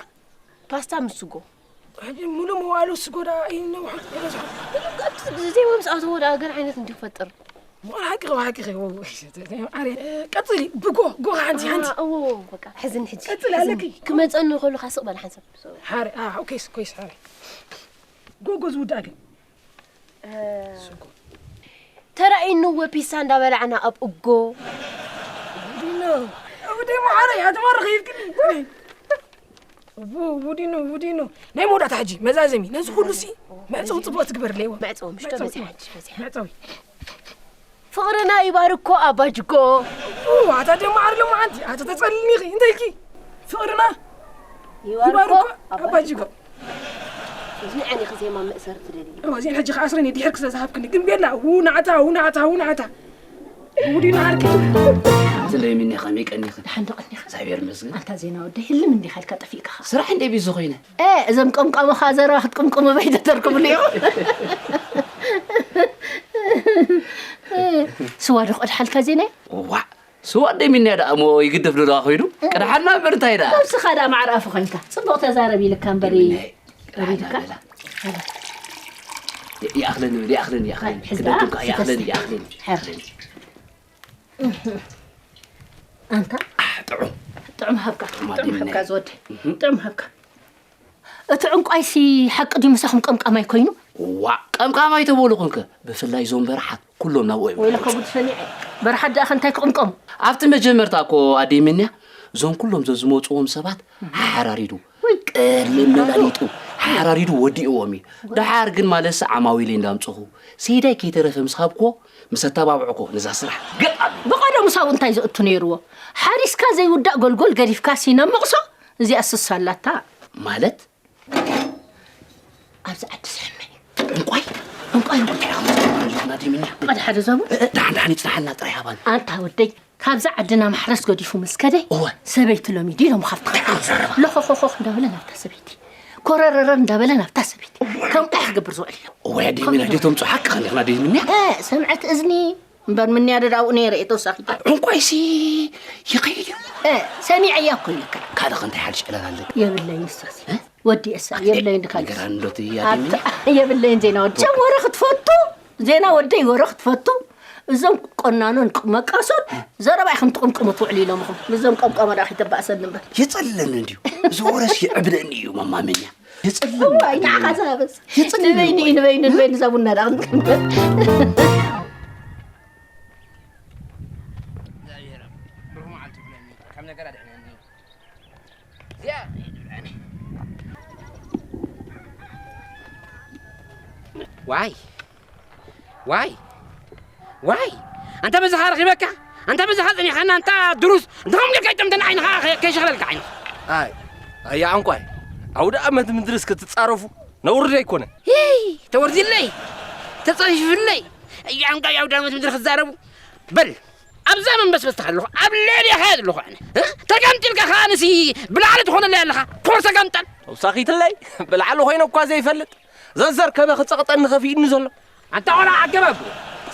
ፓስታ ምስ ስጎ። ሕጂ ሙሉእ መዋእሉ ስጎ ደኣ ይነውሑ፣ ይበዝሑ። ዘይቦ ምስ ኣተዎ ደኣ ገለ ዓይነት እንዲዩ ክፈጥር። ብሓቂ፣ ብሓቂ፣ ኣረ፣ ቀጽሊ፣ ብጎ፣ ጎ ሓንቲ፣ ሓንቲ። ኣዎ፣ በቃ፣ ሕዝን ሕጂ። ቀጽሊ፣ ኣለኪ። ክመጸኒ ከሎ ካስቕ በል ሓንሳብ። ሓሪ፣ አ፣ ኦኬ፣ ኮይስ፣ ሓሪ። ጎ፣ ጎ ዝውዳእ ግን። እ፣ ስጎ። ተራኢኑ ወ ፒሳ እንዳበላዕና ኣብ እጎ። ውዲኖ፣ ውዲ መሓረይ፣ ኣትማርኽ ይብክኒ። ቡ-፣ ውዲኖ፣ ውዲኖ። ናይ መወዳእታ ሕጂ፣ መዛዘሚ። ነዚ ኩሉ ሲ፣ መዕጸዊ ጽቡቕ ትግበርለይ፣ እዋ። መዕጸዊ፣ ምሽ መዕጸዊ፣ ተበዚሐ እዋ። ሕጂ፣ በዚሐ። መዕጸዊ። ፍቕርና ይባርኮ ኣባጅጎ። ኡ፣ ኣታ ደማ ዓርሎ መዓንቲ፣ ኣታ ተጸልኒኺ፣ እንታይ ኢልኪ? ፍቕርና ይባርኮ ይባርኮ ኣባጅጎ። ኣባጅጎ። እዚ ንዓይ ኢኺ ዜማ መእሰሪ ትደልዪ። እዎ፣ እዚኣን ሕጂ ከኣ ኣስረኒ፣ ድሕርኪ ስለ ዝሃብክኒ። ግን ቤላ፣ ውናዕታ፣ ውናዕታ፣ ውናዕታ። ውዲና ዓርኪ። ኣንቲ ደይምኒ ከመይ ቀኒኺ? ደሓን ዶ ቀኒኻ? እግዚኣብሔር ይመስገን። ኣንታ ዜና ወደይ፣ ህልም እንዲኻ ኢልካ ጠፊእካ ኸኣ። ስራሕ እንደ ቢዚ ኮይነ። እ፣ እዞም ቀምቃምኻ ዘረባ ክትቅምቅሙ በይ ተተርክብሉ ኢኹም። ስዋ ዶ ክቐድሓልካ ዜናይ? ዋዕ! ስዋ እንደ ሚንያ ደኣ እሞ ይግደፍ ዶ ደኣ ኮይኑ? ቅድሓልና እምበር እንታይ ደኣ? ንስኻ ደኣ ማዕረ ኣፉ ኮይንካ። ጽቡቕ ተዛረብ ኢልካ እምበር። ሚንያ፣ ቅድሓልና በላ። ይኣኽለኒ፣ ይኣኽለኒ፣ ይኣኽለኒ። ሕዝኣ ክደግም ከኣ ይኣኽለኒ፣ ፍተስ። ይኣኽለኒ። ሕር። ኣንታ ኣሕ፣ ጥዑም። ጥዑም ሃብካ፣ ጥዑም ጥዑም ሃብካ ኣዴናይ። ዝወደይ። እህ። ጥዑም ሃብካ። እቲ ዕንቋይሲ ሓቂ ድዩ ምሳኹም ቀምቃማይ ኮይኑ? ዋእ፣ ቀምቃማይ ተበሉ ኮንከ፣ ብፍላይ እዞም በረሓት ኩሎም ናብኡ እዮም ወይለከ ዝመጹ። ጉድ ሰሚዐ። በረሓት ደኣ ከ እንታይ ክቕምቀሙ? ኣብቲ መጀመርታ እኮ ኣደይ ምንያ፣ እዞም ኩሎም ዘዝመጽዎም ሰባት ሓራሪዱ፣ ወይ። ቅልም መላሊጡ ሓራሪዱ ወዲእዎም እዩ። ደሓር ግን ማለትሲ ዓማዊለይ እንዳምጽኹ፣ ሰይዳይ ከይተረፈ ምስ ሃብክዎ፣ ምስ ኣተባብዕክዎ፣ ነዛ ስራሕ ገጥ ኣቢሉ። ብቐደሙ ሳቡ እንታይ ዘእቱ ነይርዎ? ሓሪስካ ዘይውዳእ ጎልጎል ገዲፍካሲ ናብ መቕሶ፣ እዚኣ ስሳ ኣላታ። ማለት? ኣብዚ ዓዲ ስሕመ እዩ። ዕንቋይ? ዕንቋይ፣ ዕንቋይ፣ ዕንቋይ፣ ናደይ ምንያ። ብቐድ ሓደ ዘቡ? እ፣ እ፣ ደሓን፣ ደሓን፣ ይጽናሓልና ጥራይ ሃባን። ኣንታ ወደይ፣ ካብዛ ዓድና ማሕረስ ገዲፉ ምስ ከደ፣ እወ። ሰበይቲ ሎሚ ድዩ ኢሎም ካብቲ ደሓን ዘረባ። ሎኾኾኾኽ እንዳበለ ናብታ ሰበይቲ፣ ኮረረረር እንዳበለ ናብታ ሰበይቲ፣ እወ። ከም ቃሕ ክገብር ዝውዕል ኢሉ። እወ፣ ኣደይ ምንያ፣ እወ። ደይ ተምጽኡ ሓቂ ኸሊኽና፣ ኣደይ ምንያ። እ፣ ሰምዐት እዝኒ። እምበር ምንያደ ዳብኡ ነይረ እየ ተወሳኺ። ዕንቋይሲ ይኸይድ እዩ። እ፣ ሰሚዐያ እኮ ኢለካ። ካልእ እንታይ ሓድሽ ዕላል ኣለካ? የብለይ ንሳሲ። ወዲኤሳ የብለይ እንዲ ካልእ። ነገር ኣንዶት ኣታ የብለይን ዜና ወዲ ሰብ ወረ ክትፈቱ ዜና ወደይ ወረ ክትፈቱ እዞም ቆናኖን መቃሶን ዘረባ ኢኹም ትቕምቅሙ ትውዕሉ ኢሎምኹም። ምዞም ቀምቀመ ዳ ኺተባእሰኒ እምበር። የጸልለኒ እንድዩ። እዚ ወረስ ይዕብደኒ እዩ መማመኛ። የጸልለኒ። እዋይ ንዓኻ ዝሃበስ። የጸልለኒ ንበይኒ እዩ። ንበይኒ ንበይኒ እዛ ቡና ዳ ክንብል። ዋይ ዋይ ዋይ! ኣንታ በዛኻ ረኺበካ፣ ኣንታ በዛኻ ጸኒሓና፣ ኣንታ ድሩስ፣ እንታይ ከም ጌርካ ይጠምተና ዓይንኻ ከ- ከይሸኽለልካ ዓይንኻ። ኣይ ኣያ ዕንቋይ፣ ኣውደ ኣመት ምድርስ ክትጻረፉ ነውሪ ዶ ኣይኮነ? ሂይ! ተወርዚለይ! ተጸፊፍለይ! ኣያ ዕንቋይ ኣውደ ኣመት ምድሪ ክትዛረቡ? በል ኣብዛ መንበስበስታ ኣለኹ ኣብ ልዕሌኻ እየ ዘለኹ ኣነ እ? ተገምጢልካ ከኣ ንሲ ብላዕሊ ትኾነለይ ኣለኻ ኮር ተገምጠል ተውሳኺትለይ ብላዕሊ ኮይነ እኳ ዘይፈልጥ ዘዘርከበ ክጸቕጠኒ ከፊእኒ ዘሎ ኣንታ ቆልዓ ኣገባብ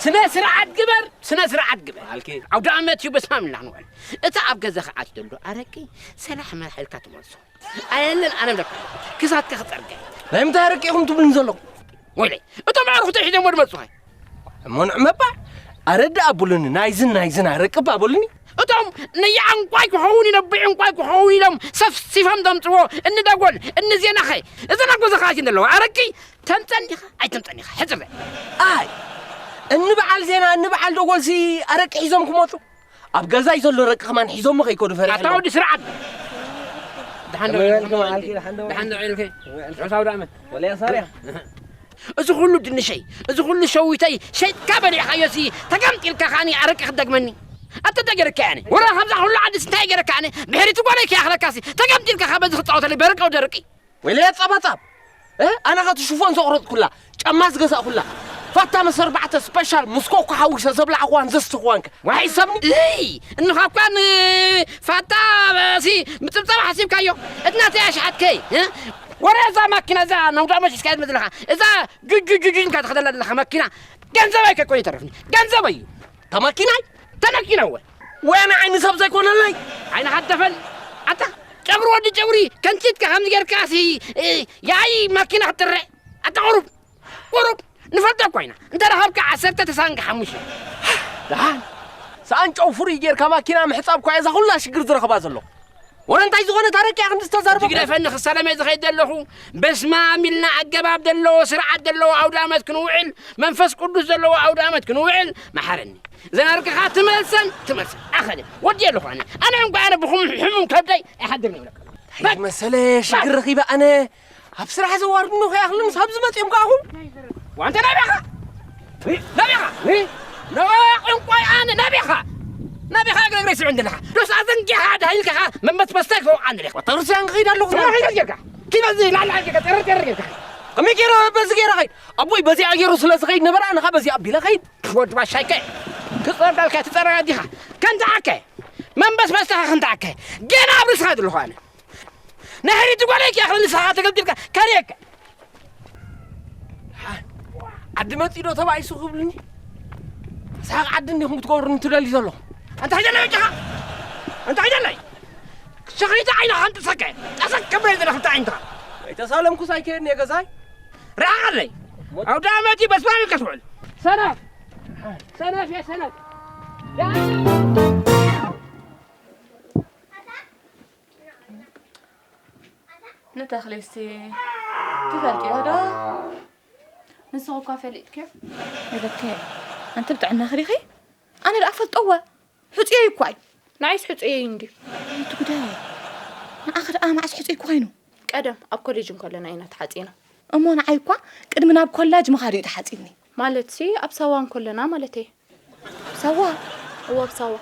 ስነ ስርዓት ግበር ስነ ስርዓት ግበር በዓልኪ ኣውደ ኣመት እዩ በስማም ኢልና ክንውዕል እታ ኣብ ገዛ ከኣት ዘሎ ኣረቂ ሰላሕ መራሕ ኢልካ ትመልሶ ኣየለን ኣነ ብለካ ክሳትካ ክጸርገ ናይ ምንታይ ኣረቂ ኢኹም ትብሉኒ ዘለኹም ወይለይ እቶም ኣዕሩኽተይ ሒዞሞ ድመጹኻ እሞ ንዕመባ ኣረዳ ኣቡሉኒ ናይዝን ናይዝን ኣረቂ እባ በሉኒ እቶም ንየዕንቋይ ክኸውን ኢለ ብዕንቋይ ክኸውን ኢሎም ሰፍሲፎም ዘምፅዎ እኒ ደጎል እኒ ዜናኸ እዘን ኣብ ገዛኻ ኣትየን ዘለዋ ኣረቂ ተምፀን ዲኻ ኣይተምፀን ኢኻ ሕፅር በል ኣይ እኒ በዓል ዜና እኒ በዓል ደጎልሲ ኣረቂ ሒዞም ክመፁ ኣብ ገዛይ ዘሎ ኣረቂ ከማን ሒዞሞ ከይከዱ ፈሪሐ ኣታ ኣለኹ። ወዲ ስርዓት ደሓን ዶ ከመይ በልኪ መዓልቲ? ደሓን ዶ ደሓን ዶ ዕልኪ? ዕልኪ? ዑሳብ ዳእመ ወለያ ሳርያ እዚ ኩሉ ድንሸይ እዚ ኩሉ ሸዊተይ ሸይጥካ በሊዕካዮሲ ተገምጢልካ ከኣኒ ኣረቂ ክትደግመኒ ኣተደገርካ ያኒ ወላ ካብዛ ኩሉ ዓድስ እንታይ ገረካ ኣነ ብሕሪቲ ጓለይ ከይኣኽለካሲ ተገምጢልካ ካብ በዚ ክፃወተለይ በርቀው ደርቂ ወይለየ ጸባጻብ እ? ኣነ ኸቲ ሽፎን ዘቑረጽኩላ ጫማ ዝገዛእኩላ ፋታ መስ ኣርባዕተ ስፔሻል ምስ ኮኮ ሓዊሰ ዘብላዕኽዋን ዘስትኽዋንከ ዋይ ሰብኒ እይ እንኻኳን ፋታ ሲ ምጽብጻብ ሓሲብካዮ እትናተይ ኣሽሓትከይ እ? ወረ እዛ ማኪና እዛ ነውዳ መሽስካየት መዝለኻ እዛ ጁጁጁጁ ኢልካ ትኸደላ ዘለኻ ማኪና ገንዘበይ ከይኮነ ይተረፍኒ ገንዘበይ እዩ ተማኪናይ ተነኪና እወ ወያነ ዓይኒ ሰብ ዘይኮነለይ ዓይንኻ ደፈን ኣታ ጨጉሪ ወዲ ጨጉሪ ከንቲትካ ከምዚ ጌርካሲ ያይ ማኪና ክትጥረ ኣታ ቁሩብ ቁሩብ ንፈልጦ እኮ ኢና እንተ ረኸብካ ዓሰርተ ተሳንካ ሓሙሽተ ደሓን ሰኣን ጨው ፍሩይ ጌርካ ማኪና ምሕጻብ እኳ እዛ ኩላ ሽግር ዝረኸባ ዘሎ ወረ እንታይ ዝኾነ ታረቂ እያ ክንዲ ዝተዛርቦ ትግደፈኒ ክሳለመ ዝኸይድ ዘለኹ በስማም ኢልና ኣገባብ ዘለዎ ስርዓት ዘለዎ ኣውደ ኣመት ክንውዕል መንፈስ ቅዱስ ዘለዎ ኣውደ ኣመት ክንውዕል መሓረኒ ዘናርቅኻ ትመልሰን ትመልሰን ኣኸለ ወዲ ኣለኹ ኣነ ኣነ እንኳ ኣነ ብኹም ሕሙም ከብደይ ኣይሓድርን ይብለካ መሰለ ሽግር ረኺበ ኣነ ኣብ ስራሕ ዘዋርድኒ ከይኣኽልንስ ኣብዚ መፂኦም ከኣኹም ዋንተ ናቢኻ ናቢኻ ነዋ ዕንቋይ ኣነ ናቢኻ ናቢኻ እግረ እግረ ስዑ እንደለኻ ዶስ ኣዘንጊኻ ዳሂልካ መመት መስተ ክወቃ እንደለኻ ተርሲያን ክኸይድ ኣለኹ ኪድ በዚ ላዕሊ ሓልካ ጠረር ጠረር ጌርካ ከመይ ገይረ በዚ ገይረ ኸይድ ኣቦይ በዚኣ ገይሩ ስለ ዝኸይድ ነበረ ኣነኻ በዚኣ ኣቢለ ኸይድ ወድ ባሻይከ ክጸርዳልካ ትጸረጋ ዲኻ ከንተዓከ መንበስ በስተኻ ከንተዓከ ገና ኣብ ርስኻ ዘለኹ ኣነ ናይ ሕሪቲ ጓለይ ክያኽል ንስኻ ተገልጢልካ ከርእየካ ዓዲ መፂእ ዶ ተባኢሱ ክብልኒ ሳቕ ዓዲ እንዲኹም ክትገብሩኒ ትደልዩ ዘለኹም ኣንታ ሒደለይ በጃኻ ኣንታ ሒደለይ ሸኺተ ዓይንኻ ኣንጥሰከ ጠሰክ ከብለይ ዘለኽልተ ዓይንትኻ ኣይተሳለምኩስ ኣይከየድን እየ ገዛይ ርሓቐለይ ኣውደ ኣመት እዩ በስማም ኢልካ ትውዕል ሰነፍ ሰነፍ እየ ሰነፍ ንተኽሊሲ ትፈልጥዮ ዶ? ንስኺ እኳ ፈሊጥክዮ። ይበከ ኣንቲ ብጥዕናኺ ዲኺ? ኣነ ደኣ ፈልጠወ። ሕጹየይ እኳ እዩ። ንዓይስ ሕጹየይ እንድዩ። ኣይ እቲ ጉዳይ። ንዓኺ ደኣ መዓስ ሕጹይኪ ኮይኑ? ቀደም ኣብ ኮሌጅ እንከለና ኢና ተሓጺና። እሞ ንዓይ እኳ ቅድሚ ናብ ኮላጅ ምኻድ እዩ ተሓጺኒ። ማለትሲ ኣብ ሳዋ እንከለና ማለተይ። ሳዋ? እወ ኣብ ሳዋ።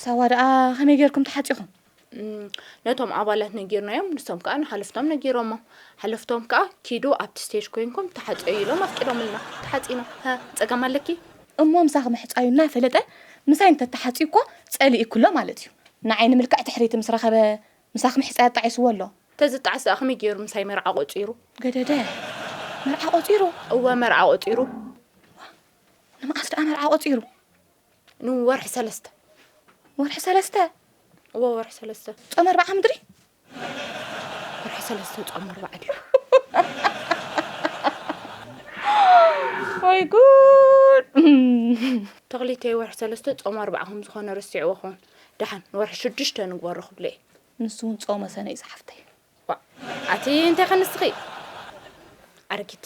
ሳዋ ደኣ ከመይ ጌርኩም ተሓጺኹም? ነቶም ኣባላት ነጊርናዮም፣ ንሶም ከኣ ንሓለፍቶም ነጊሮሞም። ሓለፍቶም ከኣ ኪዱ ኣብቲ ስቴጅ ኮይንኩም ተሓጸዩ ኢሎም ኣፍቂዶምልና። ተሓጺና። ሃ፣ ጸገም ኣለኪ? እሞ ምሳኺ ምሕጻዩ እናፈለጠ ምሳይ እንተተሓጽዩ እኮ ጸሊእኩ ኣሎ ማለት እዩ። ንዓይ ንምልክዕ ትሕሪቲ ምስ ረኸበ ምሳኺ ምሕጻይ ኣጣዒስዎ ኣሎ። ተዝጣዕስ ደኣ ከመይ ገይሩ ምሳይ መርዓ ቆጺሩ? ገደደ። መርዓ ቆጺሩ? እወ መርዓ ቆጺሩ። ንመዓስ ደኣ መርዓ ቆጺሩ? ንወርሒ ሰለስተ። ወርሒ ሰለስተ? እዎ፣ ወርሒ ሰለስተ። ጾም ኣርብዓ ምድሪ? ወርሒ ሰለስተ ጾም ኣርብዓ ድዩ? ወይ ጉድ! ተኽሊተይ፣ ወርሒ ሰለስተ ጾም ኣርብዓ ከም ዝኾነ ረሲዕዎ ኸውን። ደሓን፣ ንወርሒ ሽዱሽተ ንግበሮ ክብሎ እየ። ንሱ እውን ጾመ ሰነ እዩ ዝሓፍተይ። ዋእ፣ ኣቲ እንታይ ከ ንስኺ? ኣረጊት።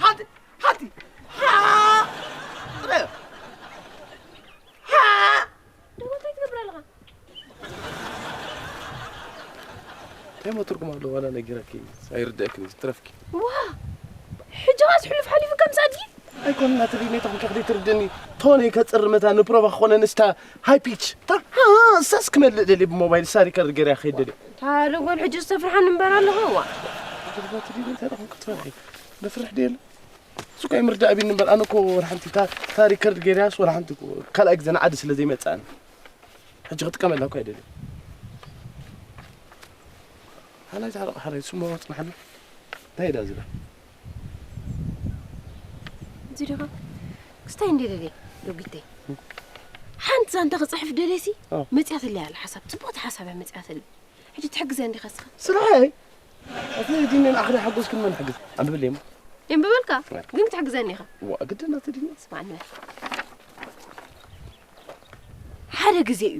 ሓንቲ፣ ሓንቲ፣ ሓ-፣ ጥረ-፣ ሓ-፣ ደሞ እንታይ ትገብር ኣለኻ? እንታይ እሞ ትርጉም ኣለዎ? ዋላ ነጊረኪ ኣይርድአክን እዩ፣ ትረፍኪ። ዋ! ሕጂ ኸስ ሕሉፍ ሓሊፉ ከምዚ ኣድጊ? ኣይኮነን፣ ኣቲ ዲነይ ተኾንኪ ከደይ ትርድእኒ። ቶነይ ከጽሪ መታ ንፕሮቫ ክኾነ ንስታ ሃይ ፒች። ታ፣ ሃ፣ እሳስ ክመልእ ደልየ ብሞባይል እሳ ሪከርድ ገይራ ከይደልየ። ታ ደጎል ሕጂ ዝተፍርሓኒ እምበር ኣለኹ፣ ዋ። ኣቲ ዲነይ እንታይ ደኾንኪ ክትፈርሒ? ንፍርሕ ድየ? እሱ እኮ ኣይምርዳእ ቢኒ እምበር፣ ኣነ እኮ ወላ ሓንቲ ታ፣ ታ ሪከርድ ገይራስ ወላ ሓንቲ እኮ ካልኣይ ግዜ ንዓዲ ስለ ዘይመጽኣኒ። ሕጂ ክጥቀመላ እኮ ኣይደልን። ሓላይ ታረቕ ሓላይ ስሞ ወጽናሓኒ። እንታይ ኢዳ ዝብላ? እዚ ዲኻ? ክስታይ እንዴ ደልየ፣ ዶጊተይ። ሓንቲ ዛንታ ክጽሕፍ ደልየሲ፣ ኦ። መጽያትለይ ኣላ ሓሳብ፣ ጽቡቕቲ ሓሳብ እያ መጽያትለይ። ሕጂ ትሕግዘ እንዲኻ እስኻ? ስራሐይ። ኣቲ ዲኒ ንኣኽሊ ሓጎስክን መን ሕግዝ? ኣንብብለይ እሞ። የንብበልካ? ወይ። ግን ክትሕግዘኒ ኢኻ? ዋ፣ ግድን ኣቲ ዲኒ። ስማዕ ንበል። ሓደ ግዜ እዩ።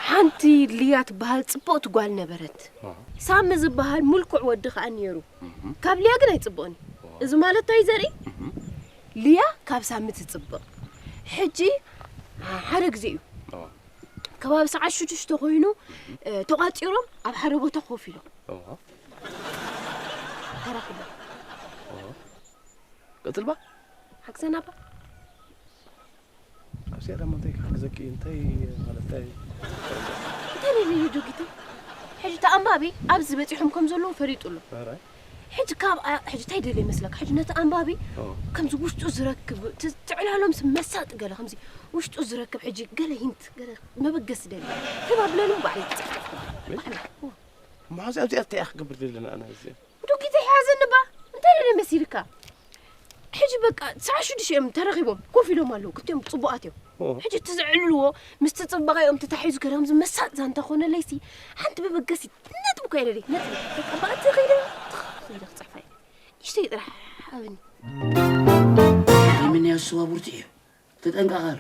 ሓንቲ ልያ ትበሃል ጽብቕቲ ጓል ነበረት። ዋ። ሳሚ ዝበሃል ምልኩዕ ወዲ ኸኣ ነይሩ። እህ። ካብ ልያ ግን ኣይጽብቕን እዩ። ዋ። እዚ ማለት እንታይ ዘርኢ? እህ። ልያ ካብ ሳሚ ትጽብቕ። ሕጂ ሓደ ግዜ እዩ። ዋ። ከባቢ ሰዓት ሽዱሽተ ኮይኑ፣ እ፣ ተቋጺሮም ኣብ ሓደ ቦታ ኮፍ ኢሎም። እዋ። ተራኺቦም። እዋ። ቀጽል ባ? ሓግዘና ባ። ኣብዚኣ ደሞ እንታይ ክሕግዘኪ? እንታይ ማለት እንታይ? እንታይ ደልዩ ዶጊተይ? ሕጂ እቲ ኣንባቢ ኣብዚ በጺሖም ከም ዘለዉ ፈሊጡ ኣሎ። ኧረ። ሕጂ ካብ ኣ-፣ ሕጂ እንታይ ደልየ ይመስለካ? ሕጂ ነቲ ኣንባቢ ኦ። ከምዚ ውሽጡ ዝረክብ፣ ት-፣ ትዕላሎም ስ-፣ መሳጢ ገለ ከምዚ ውሽጡ ዝረክብ ሕጂ ገለ ሂንት፣ ገለ መበገሲ ደልየ። ተባብለሉ ባዕለይ ክጽፍጽፍ ክብል። ወይ? ባዕለይ። እዎ። እሞ ሕዚ ኣብዚኣ እንታይ እያ ክገብር ደለና ኣነ እዚ? ዶጊተይ ሓዘኒ ባ፣ እንታይ ደልየ መሲልካ? ሕጂ በቃ ሰዓት ሽዱሽተ እዮም ተረኺቦም፣ ኮፍ ኢሎም ኣለዉ። ክልቲኦም ጽቡቓት እዮም። ኦ። ሕጂ እቲ ዘዕልልዎ ምስቲ ጽባቐኦም ተታሒዙ ገለ ከምዚ መሳጢ ዛንታ ኮነለይሲ፣ ሓንቲ መበገሲ ነጥቢ እኮ እየ ደልየ፣ ነጥቢ። በቃ ብኣቲ ኸይደ፣ ኸይደ ክጽሕፋ እየ። ንእሽተይ ጥራሕ ሃበኒ። ንምንያው ስዋ ብርቱዕ እዩ። ተጠንቀቓሉ።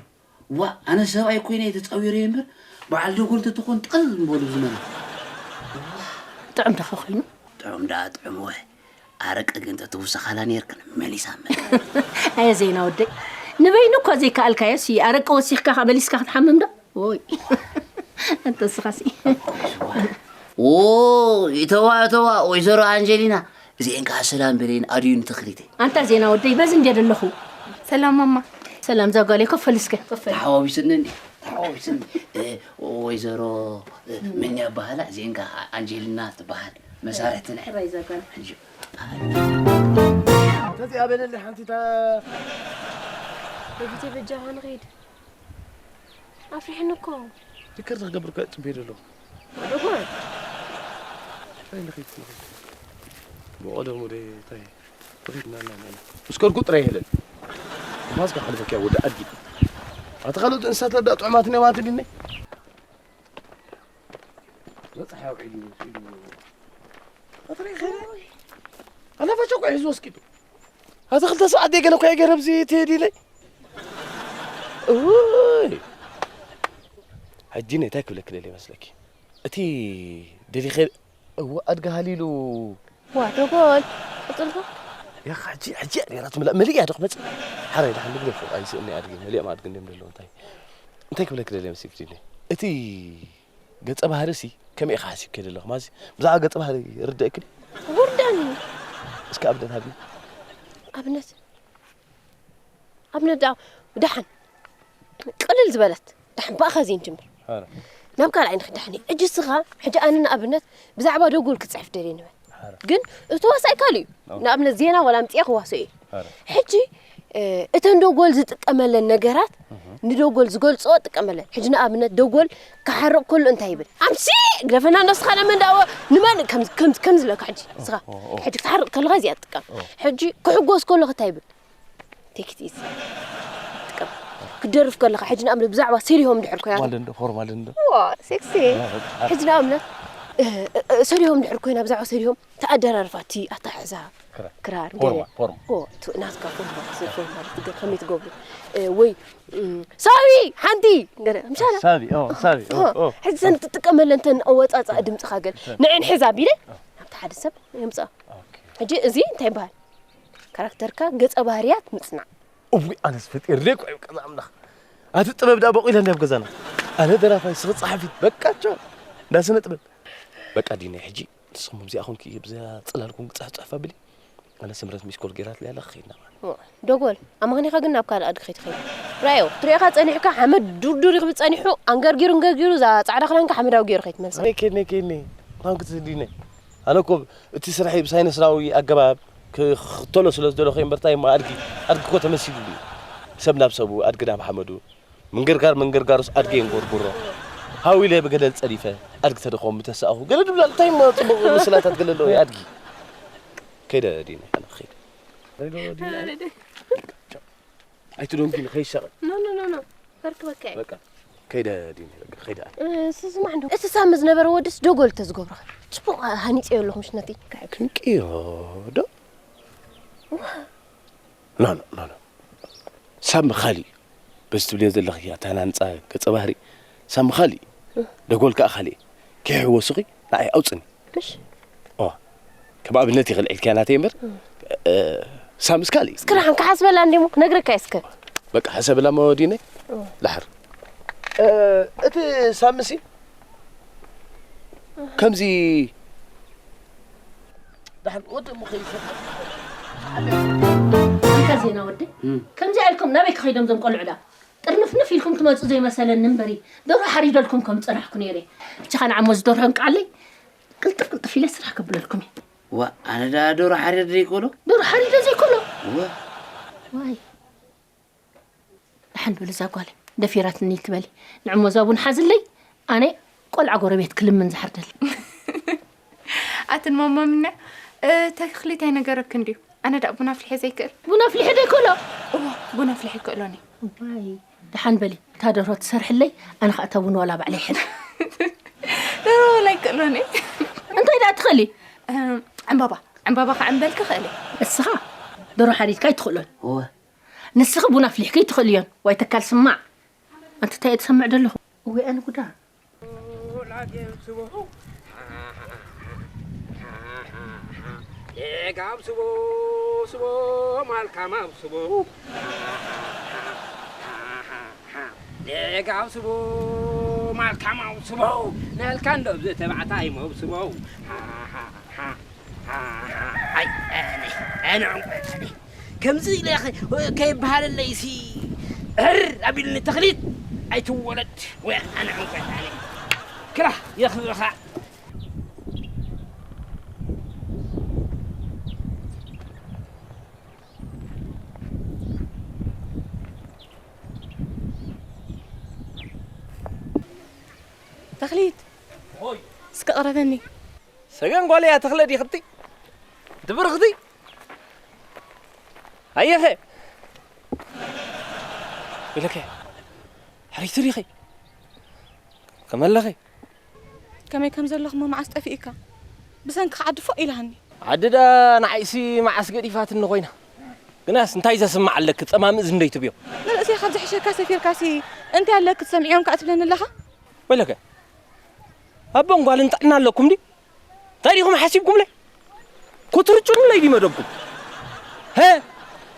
ዋእ፣ ኣነ ሰብኣይ ኮይነ እየ ተጻዊረዮ እምበር፣ በዓል ደጎል ተትኾን ጠል ምበሉ ዝመነ። ጥዑም ደኸ ኮይኑ? ጥዑም ደኣ ጥዑም ወ። ኣረቂ ግን ተትውስኻላ ነይርክን መሊሳ መ-። ኣየ ዜና ወደይ፣ ንበይኑ እኳ ዘይከኣልካዮሲ፣ ኣረቂ ወሲኽካ ከኣ መሊስካ ክትሓምም ዶ? ዎይ። እንተ እስኻሲ። ዎ፣ እተዋ፣ እተዋ፣ ወይዘሮ ኣንጀሊና፣ እዚኤን ከኣ ሰላም በለይን ኣድዩን ተኽሊተይ። ኣንታ ዜና ወደይ፣ በዚ እንድየ ዘለኹ። ሰላም ማማ። ሰላም ዛጓለይ፣ ኮፍ በል እስከ። ኮፍ በል። ተሓዋዊስኒ እንዲ፣ ተሓዋዊስኒ። እ፣ ወይዘሮ፣ እ፣ መን እያ በሃላ? እዚኤን ከኣ ኣንጀሊና ትበሃል። መሳርሕትና። ሕራይ ዛጓል። ሕጂ። ተዚኣ በለለይ ሓንቲ ታ-፣ በፊቴ በጃኻ ንኸይድ። ኣፍሪሕኒ እኮ። ሪከርድ ክገብር እኮ እየ ጽበዮ ዘለኹ። ደጎል። እንታይ ንኸይድ ንኸይድ። ብቐደሙ ደይ እንታይ ንኸይድ እና እና እና። ምስ ከድኩ ጥራይ ይህለል። ማስካ ከልበክያ ወዲ ኣድጊ። ኣቲ ካልኦት እንስሳት ለዳ ጥዑማት እኒኦም ኣቲ ዲኒ? በጻሕ ኣውዒሉ ኢሉ። ኣቲ ሪኢኸ? ኣናፋቸው እኮ ሒዙ ወስኪዱ። ኣቲ ክልተ ሰዓት ደይ ገለ እኮ እየ ገረብ እዚ ትሄድ ኢለይ። እውይ። ሕጂ ነይ እንታይ ክብለኪ ደልየ መስለኪ? እቲ ደሊኸ እዎ ኣድጊ ሃሊሉ። ዋ፣ ደጎል፣ ቀጽልካ? ያኻ ሕጂ፣ ሕጂ እያ ነይራ ትምላእ፣ መሊእ እያ ዶ ክመጽእ? ሓራይ ደሓን ንግደፎ፣ ኣይስእኒ ኣድጊ፣ መሊኦም ኣድጊ እንድዮም ዘለዉ፣ እንታይ? እንታይ ክብለኪ ደልየ መሲልኪ ድዩ? እቲ ገጸ ባህሪ ሲ ከመይ ኢኻ ሓሲብኪ ዘለኹ? ማዚ ብዛዕባ ገጸ ባህሪ ይርደእኪ ድዩ? ውርደኒ። እስከ ኣብነት ሃቢ። ኣብነት? ኣብነት ደኣ ደሓን ቅልል ዝበለት ደሓን ብኣኻ ዘይንጅምር። ኣረ። ናብ ካልኣይ ንኽድ ደሓን እዩ። ሕጂ እስኻ፣ ሕጂ ኣነ ንኣብነት ብዛዕባ ደጎል ክጽሕፍ ደልየ ንበል። ኣረ። ግን እቲ ዋሳይ ካልእ እዩ። ኣዎ። ንኣብነት ዜና ዋላ ኣምጺኤ ክዋስኦ እየ። ኣረ። ሕጂ፣ እ፣ እተን ደጎል ዝጥቀመለን ነገራት እህ። ንደጎል ዝገልጾ ጥቀመለን። ሕጂ ንኣብነት ደጎል ክሓርቕ ከሎ እንታይ ይብል? ኣምሲ ግደፈና፣ ንስኻ ናብ መንዳዎ ንመን ከም ከም ከም ዝለካ ሕጂ ንስኻ ሕጂ ክትሓርቕ ከለኻ እዚኣ ትጥቀም። ሕጂ ክሕጎስ ከሎ እንታይ ይብል? ቴክ ኢት ኢዚ ጥቀም። ክደርፍ ከለኻ ሕጂ ንኣብነት ብዛዕባ ሰሪሆም ድሕር ኮይና ፎርማል እንዶ ፎርማል እንዶ። ዋ ሴክሲ። ሕጂ ንኣብነት እ፣ እ፣ እ፣ ሰሪሆም ድሕር ኮይና ብዛዕባ ሰሪሆም ተኣደራርፋ እቲ ኣታሕዛ ክራር። ክራር ገለ ፎርማ ፎርማ። ኦ፣ ቱ ናትካ ፎርማ ፎርማ ማለት ገ ከመይ ትገብሩ? እ፣ ወይ እም፣ ሳቢ ሓንቲ ገለ ምሻላ ሳቢ ኦ ሳቢ ኦ ኦ ኦ። ሕጂ ዘን ትጥቀመለን ተን ኣወጻጻእ ድምጽኻ ገለ ንዕን ሕዛ ቢለ ናብቲ ሓደ ሰብ የምጽኣ። ኦኬ። ሕጂ እዚ እንታይ ይበሃል? ካራክተርካ ገጸ ባህርያት ምጽናዕ። እውይ ኣነስ ፈጢርለይ እኮ እዩ ቀዛ ኣምላኽ። ኣቲ ጥበብ ደኣ በቂለ እንዲያ ኣብ ገዛና። ኣነ ደራፋይ ስኺ ጸሓፊት በቃ ቻው። እንዳ ስነ ጥበብ። በቃ ዲነ ሕጂ ንስኹም ኣብዚኣ ኮንኪ ብዛ ጽላል ኮንኪ ጽሕፍ ጽሕፍ ኣብሊ። ኣነ ስምረት ሚስኮል ጌራትለይ ኣላ ክኸይድ ናብራ። ኦ፣ ደጎል ኣማኽኒኻ ግን ናብ ካልእ ኣድጊ ከይትኸይድ። ራዮ ትሪኦኻ ጸኒሕካ ሓመድ ዱርዱር ይኽብል ጸኒሑ ኣንገርጊሩ ኣንገርጊሩ እዛ ጻዕዳ ክዳንካ ሓመዳዊ ገይሩ ከይትመልሳ። ነይ ከይድ ነይ ከይድ ነይ። ማን ክትህዲ ነይ። ኣነ እኮ እቲ ስርሐይ ብሳይንሳዊ ኣገባብ ክኽተሎ ስለ ዝደለኹ እየ እምበር፣ እንታይ እሞ ኣድጊ፣ ኣድጊ እኮ ተመሲሉኒ። ሰብ ናብ ሰቡ፣ ኣድጊ ናብ ሓመዱ። ምንግርጋር ምንግርጋሩስ ኣድጊ የንጎርጉሮ። ሃው ኢለ ብገደል ጸዲፈ፣ ኣድጊ ተደኾም ምተሳእኹ። ገለ ድብላ፣ እንታይ እሞ ጽቡቕ ምስላታት ገለ ኣለዎ ኣድጊ። ከይደ ዲነ፣ ኣነ ከይደ። ኣይትደንጉ ንኸይሻቐል። ኖ፣ ኖ፣ ኖ፣ ኖ። ከርክበካ እየ። በቃ፣ ከይደ ዲኒ፣ በቃ፣ ከይደ ኣነ። እ፣ ስስማዕ እንዶ። እቲ ሳሚ ዝነበረ ወድስ ደጎል ተዝገብሮ። ጽቡቕ ሃኒጸዮ ኣለኹ፣ ምሽ ነቲ። ክንቅዮ ዶ? ኖ፣ ኖ፣ ኖ፣ ኖ። ሳሚ ካሊእ እዩ። በዚ ትብልዮ ዘለኺ ኣተሃናንጻ ገጸ ባህሪ፣ ሳሚ ካሊእ እዩ። ደጎል ከኣ ካሊእ እዩ። ከይሕወሱኺ ንዓይ ኣውጽኒ። ምሽ? ኦ፣ ከም ኣብነት ይኽእል ዒልክያ ናተይ እምበር፣ እ፣ ሳምስ ካልእ እዩ። እስከ ደሓን ክሓስበላ እንዴ እሞ ክነግረካ እየ እስከ። በቃ፣ ሓሰብላ እሞ ዲነ፣ ኦ። ደሓር። እ፣ እቲ ሳምሲ ከምዚ ደሓን ወዲ እሞ ከይሰ- ኣንታ ዜና ወዲ፣ እም። ከምዚ ኢልኩም ናበይ ክኸይዶም እዞም ቆልዑ ደኣ? ጥርንፍንፍ ኢልኩም ትመጹ ዘይመሰለኒ እምበሪ፣ ደርሆ ሓሪደልኩም ከም ዝጸናሕኩ ነይረ። ብቻኻ ንዓሞ ዝደርሆ እንቃለይ፣ ቅልጥፍ ቅልጥፍ ኢለ ስራሕ ከብለልኩም እየ። ዋ፣ ኣነ ደኣ ደርሆ ሓሪደ ዘይኮሎ? ደርሆ ሓሪደ ዘይኮሎ? ዋ። ዋይ። ደሓን በሉ እዛ ጓለይ፣ ደፊራትኒ ትበሊ። ንዕሞ እዛ ቡን ሓዝለይ፣ ኣነ ቆልዓ ጎረቤት ክልምን ዝሓርደል። ኣትን ማማ ምነ፣ እ፣ ተኽሊት ኣይነገረክን ድዩ? ኣነ ደኣ ቡን ኣፍሊሐ ዘይክእል። ቡን ኣፍሊሐ ዘይክእሎ? እዋ፣ ቡን ኣፍሊሐ ይክእሎኒ። ዋይ፣ ደሓን በሊ፣ እታ ደርሆ ትሰርሕለይ፣ ኣነ ኸኣ እታ ቡን ዋላ ባዕለይ ይሕዛ። ደርሆ ዋላ ኣይክእሎኒ። እንታይ ደኣ ትኽእሊ? እም፣ ዕምባባ፣ ዕምባባ ከዕምበልኪ እኽእል እየ። እስኻ ደርሆ ሓሪድካ ኣይትኽእሎን። እወ። ንስኺ ቡን ኣፍሊሕኪ ኣይትኽእልዮን። ዋይ ተካል ስማዕ። ኣንቲ እንታይ እየ ትሰምዕ ዘለኹ? እወ፣ ኣነ ጉዳ። ሌጋም ስቦ፣ ስቦ፣ ማልካማም ስቦ። ሌጋም ስቦ፣ ማልካማም ስቦ። ነልካ እንዶ ብተባዕታይ መብ ስቦ። ኣይ፣ ኣነ፣ ኣነ ዕንቋይ፣ ኣነ። ከምዚ ኢለ ከ-፣ ከይበሃለለይሲ፣ ዕር ኣቢልኒ ተኽሊት ኣይትወለድ። ወይ ኣነ ዕንቋይ፣ ኣነ። ክራህ የኽብርኻ። ተኽሊት፣ ሆይ። እስከ ቅረበኒ። ሰገን ጓለይ፣ ኣተኽለ ዲኽቲ? ድብርኽቲ? ኣየኸ? ኢለከ። ሕሪቱ ዲኺ? ከመለኺ? ከመይ ከም ዘለኹ እሞ መዓስ ጠፊእካ? ብሰንክኻ ዓዲ ፎእ ኢላሃኒ። ዓዲ ደኣ ንዓይሲ መዓስ ገዲፋትኒ ኮይና። ግናስ እንታይ ዘስምዕ ኣለኪ? ጸማም እዝኒ ዶ ይትብዮ? ንርእሰይ ካብ ዝሕሸካ ሰፊርካሲ እንታይ ኣለኪ ትሰምዕዮም ከኣ ትብለኒ ኣለኻ? ወይለከ፣ ኣቦን ጓልን ጥዕና ኣለኩም ድዩ? እንታይ ዲኹም ሓሲብኩምለይ? ክትርጩንለይ ድዩ መደብኩም? ሀ?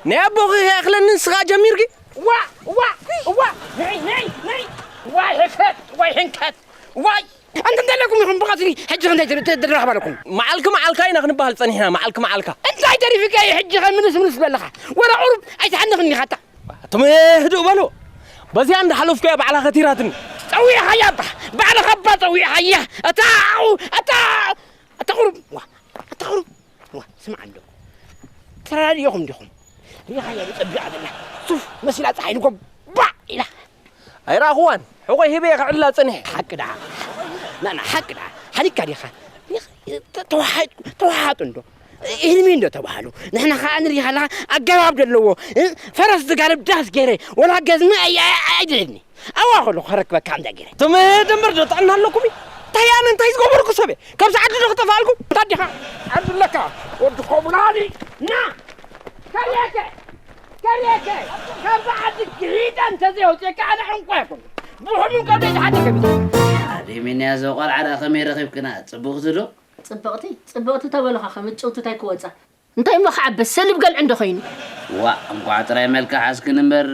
ናይ ኣቦኺ ከይኣኽለኒ ንስኻ ጀሚርኪ? ዋ፣ ዋ፣ ዋ፣ ነይ፣ ነይ፣ ነይ። ዋይ ሕፈት፣ ዋይ ሕንከት፣ ዋይ። ኣንተ እንታይ ኣለኩም ኢኹም ብቐትሪ ሕጂ እንታይ ትር-፣ ትር-፣ ትራኸብ ኣለኩም? መዓልኪ መዓልካ ኢና ክንበሃል ጸኒሕና፣ መዓልኪ መዓልካ። እንታይ ተሪፍካ እዩ ሕጂ ኸ ምንስ ምንስ በለኻ? ወላ ቁሩብ ኣይትሓንኽን ኢኻ ኣታ። ኣቱም ህድእ በሉ። በዚኣ እንዳሓለፍኩ እያ ባዕላ ከቲራትኒ። ጸዊዕኻያ እባ፣ ባዕልኻ እባ ጸዊዕኻያ። እታ፣ እታ፣ እታ ቁሩብ፣ ዋ፣ እታ ቁሩብ፣ ዋ፣ ስማዕ እንዶ። ተረዳዲእኹም ዲኹም? ሪኢኻያ ዶ ጸቢቓ ዘላ? ሱፍ መሲላ ጸሓይ ንጎ ባዕ ኢላ። ኣይረኣኽዋን። ሕቖይ ሂበ እየ ክዕላ ጸኒሐ። ሓቂ ደኣ። ናና፣ ሓቂ ደኣ። ሓሊካ ዲኻ? ተወሓጥ-፣ ተወሓጡ እንዶ። ህልሚ እንዶ ተባህሉ። ንሕና ኸኣ ንሪኢ ከለኻ ኣገባብ ዘለዎ፣ እ፣ ፈረስ ዝጋልብ ዳስ ገይረ፣ ወላ ገዝሚ ኣይ-፣ ኣይ-፣ ኣይድለኒ። ኣዋ ከለኹ ከረክበካ እንዳ ገይረ። ትም ደንበር ዶ ጥዕና ኣለኩም? እንታይ ኣነ እንታይ ዝገበርኩ ሰብ እየ? ካብዚ ዓዲ ዶ ክጠፍኣልኩም? እንታይ ዲኻ? ዓዲ ኣለካ? ወዲ ኮሙናሊ፣ ና! ከርየከ! ከርየከ! ካብዚ ዓዲ ግሒጠ እንተዘይወፅየካ ኣነ ዕንቋ ኣይኮንኩ። ብኹሉ ከብደይ ዝሓተ ከቢድ። ኣደይ ሚንያ፣ እዛ ቆልዓ ደኣ ከመይ ረኺብክና? ጽብቕቲ ዶ? ጽብቕቲ? ጽብቕቲ ተበልኻ ከም እጭውቲ እንታይ ክወጻ? እንታይ እሞ ክዓበስ? ሰሊብ ገልዒ እንዶ ኾይኑ። ዋእ፣ እንቋዕ ጥራይ መልክዕ ሓዝክን እምበር፣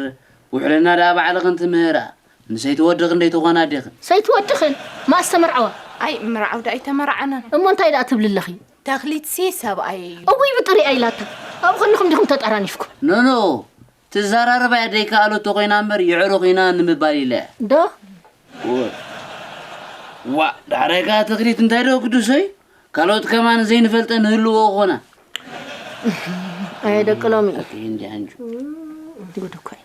ውሕልና ደኣ ባዕልኽን ትምህራ። ንሰይቲ ወድኽን ደይትኾና ዲኽን? ሰይቲ ወድኽን? መኣስ ተመርዓዋ? ኣይ፣ ምርዓው ደኣ ኣይተመርዓናን። እሞ እንታይ ደኣ ትብሊ ኣለኺ? ተኽሊትሲ ሰብኣየይ እዩ። እውይ፣ ብጥሪኣ ኢላታ። ኣብ ኸንድኹም ዲኹም ተጠራኒፍኩም? ኖኖ፣ ትዘራረባ እያ ደይከኣሎ ተኾይና እምበር፣ የዕሩኽ ኢና ንምባል ኢለ እያ። ዶ? እወ። ዋእ፣ ዳሕራይ ከኣ ተኽሊት እንታይ ዶ ግዱሰይ? ካልኦት ከማን ዘይንፈልጠን ንህልዎ ኾና። ኣየ ደቂ ሎሚ። ኣቲ እንዲ ኣንጁ። ጉድ እኮ እዩ።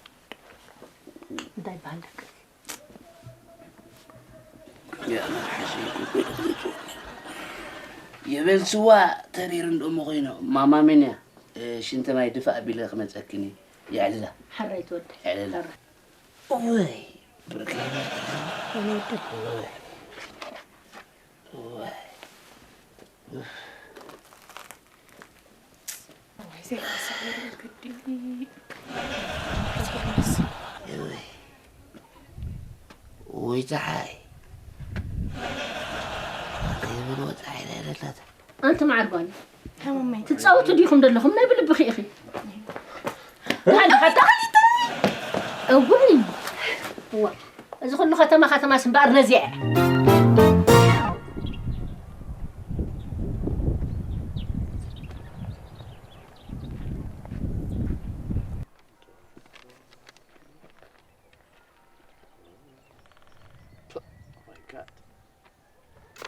እንታይ ይበሃል ደቂ? ያ መርሓሰይ፣ የበል ስዋ ተሪር እንዶ እሞ ኾይኑ። ማማ ሚንያ፣ እ፣ ሽንቲ ማይ ድፋእ ኣቢለ ክመጸክኒ። የዕልላ። ሓራይ ትወደይ። የዕልላ። ሓራይ። እወይ፣ ብርከይ፣ ብርከይ። እወይ። እወይ። ወይ ፀሓይ፣ ከይብሎ ፀሓይ ላይ ደላታ። ኣንቲ መዓር ጓል፣ ትጻወቱ ዲኹም ዘለኹም? ናይ ብልብኺ ኢኺ። እወይ። እዋ፣ እዚ ኩሉ ከተማ ከተማስ እምበኣር ነዚኣ እያ።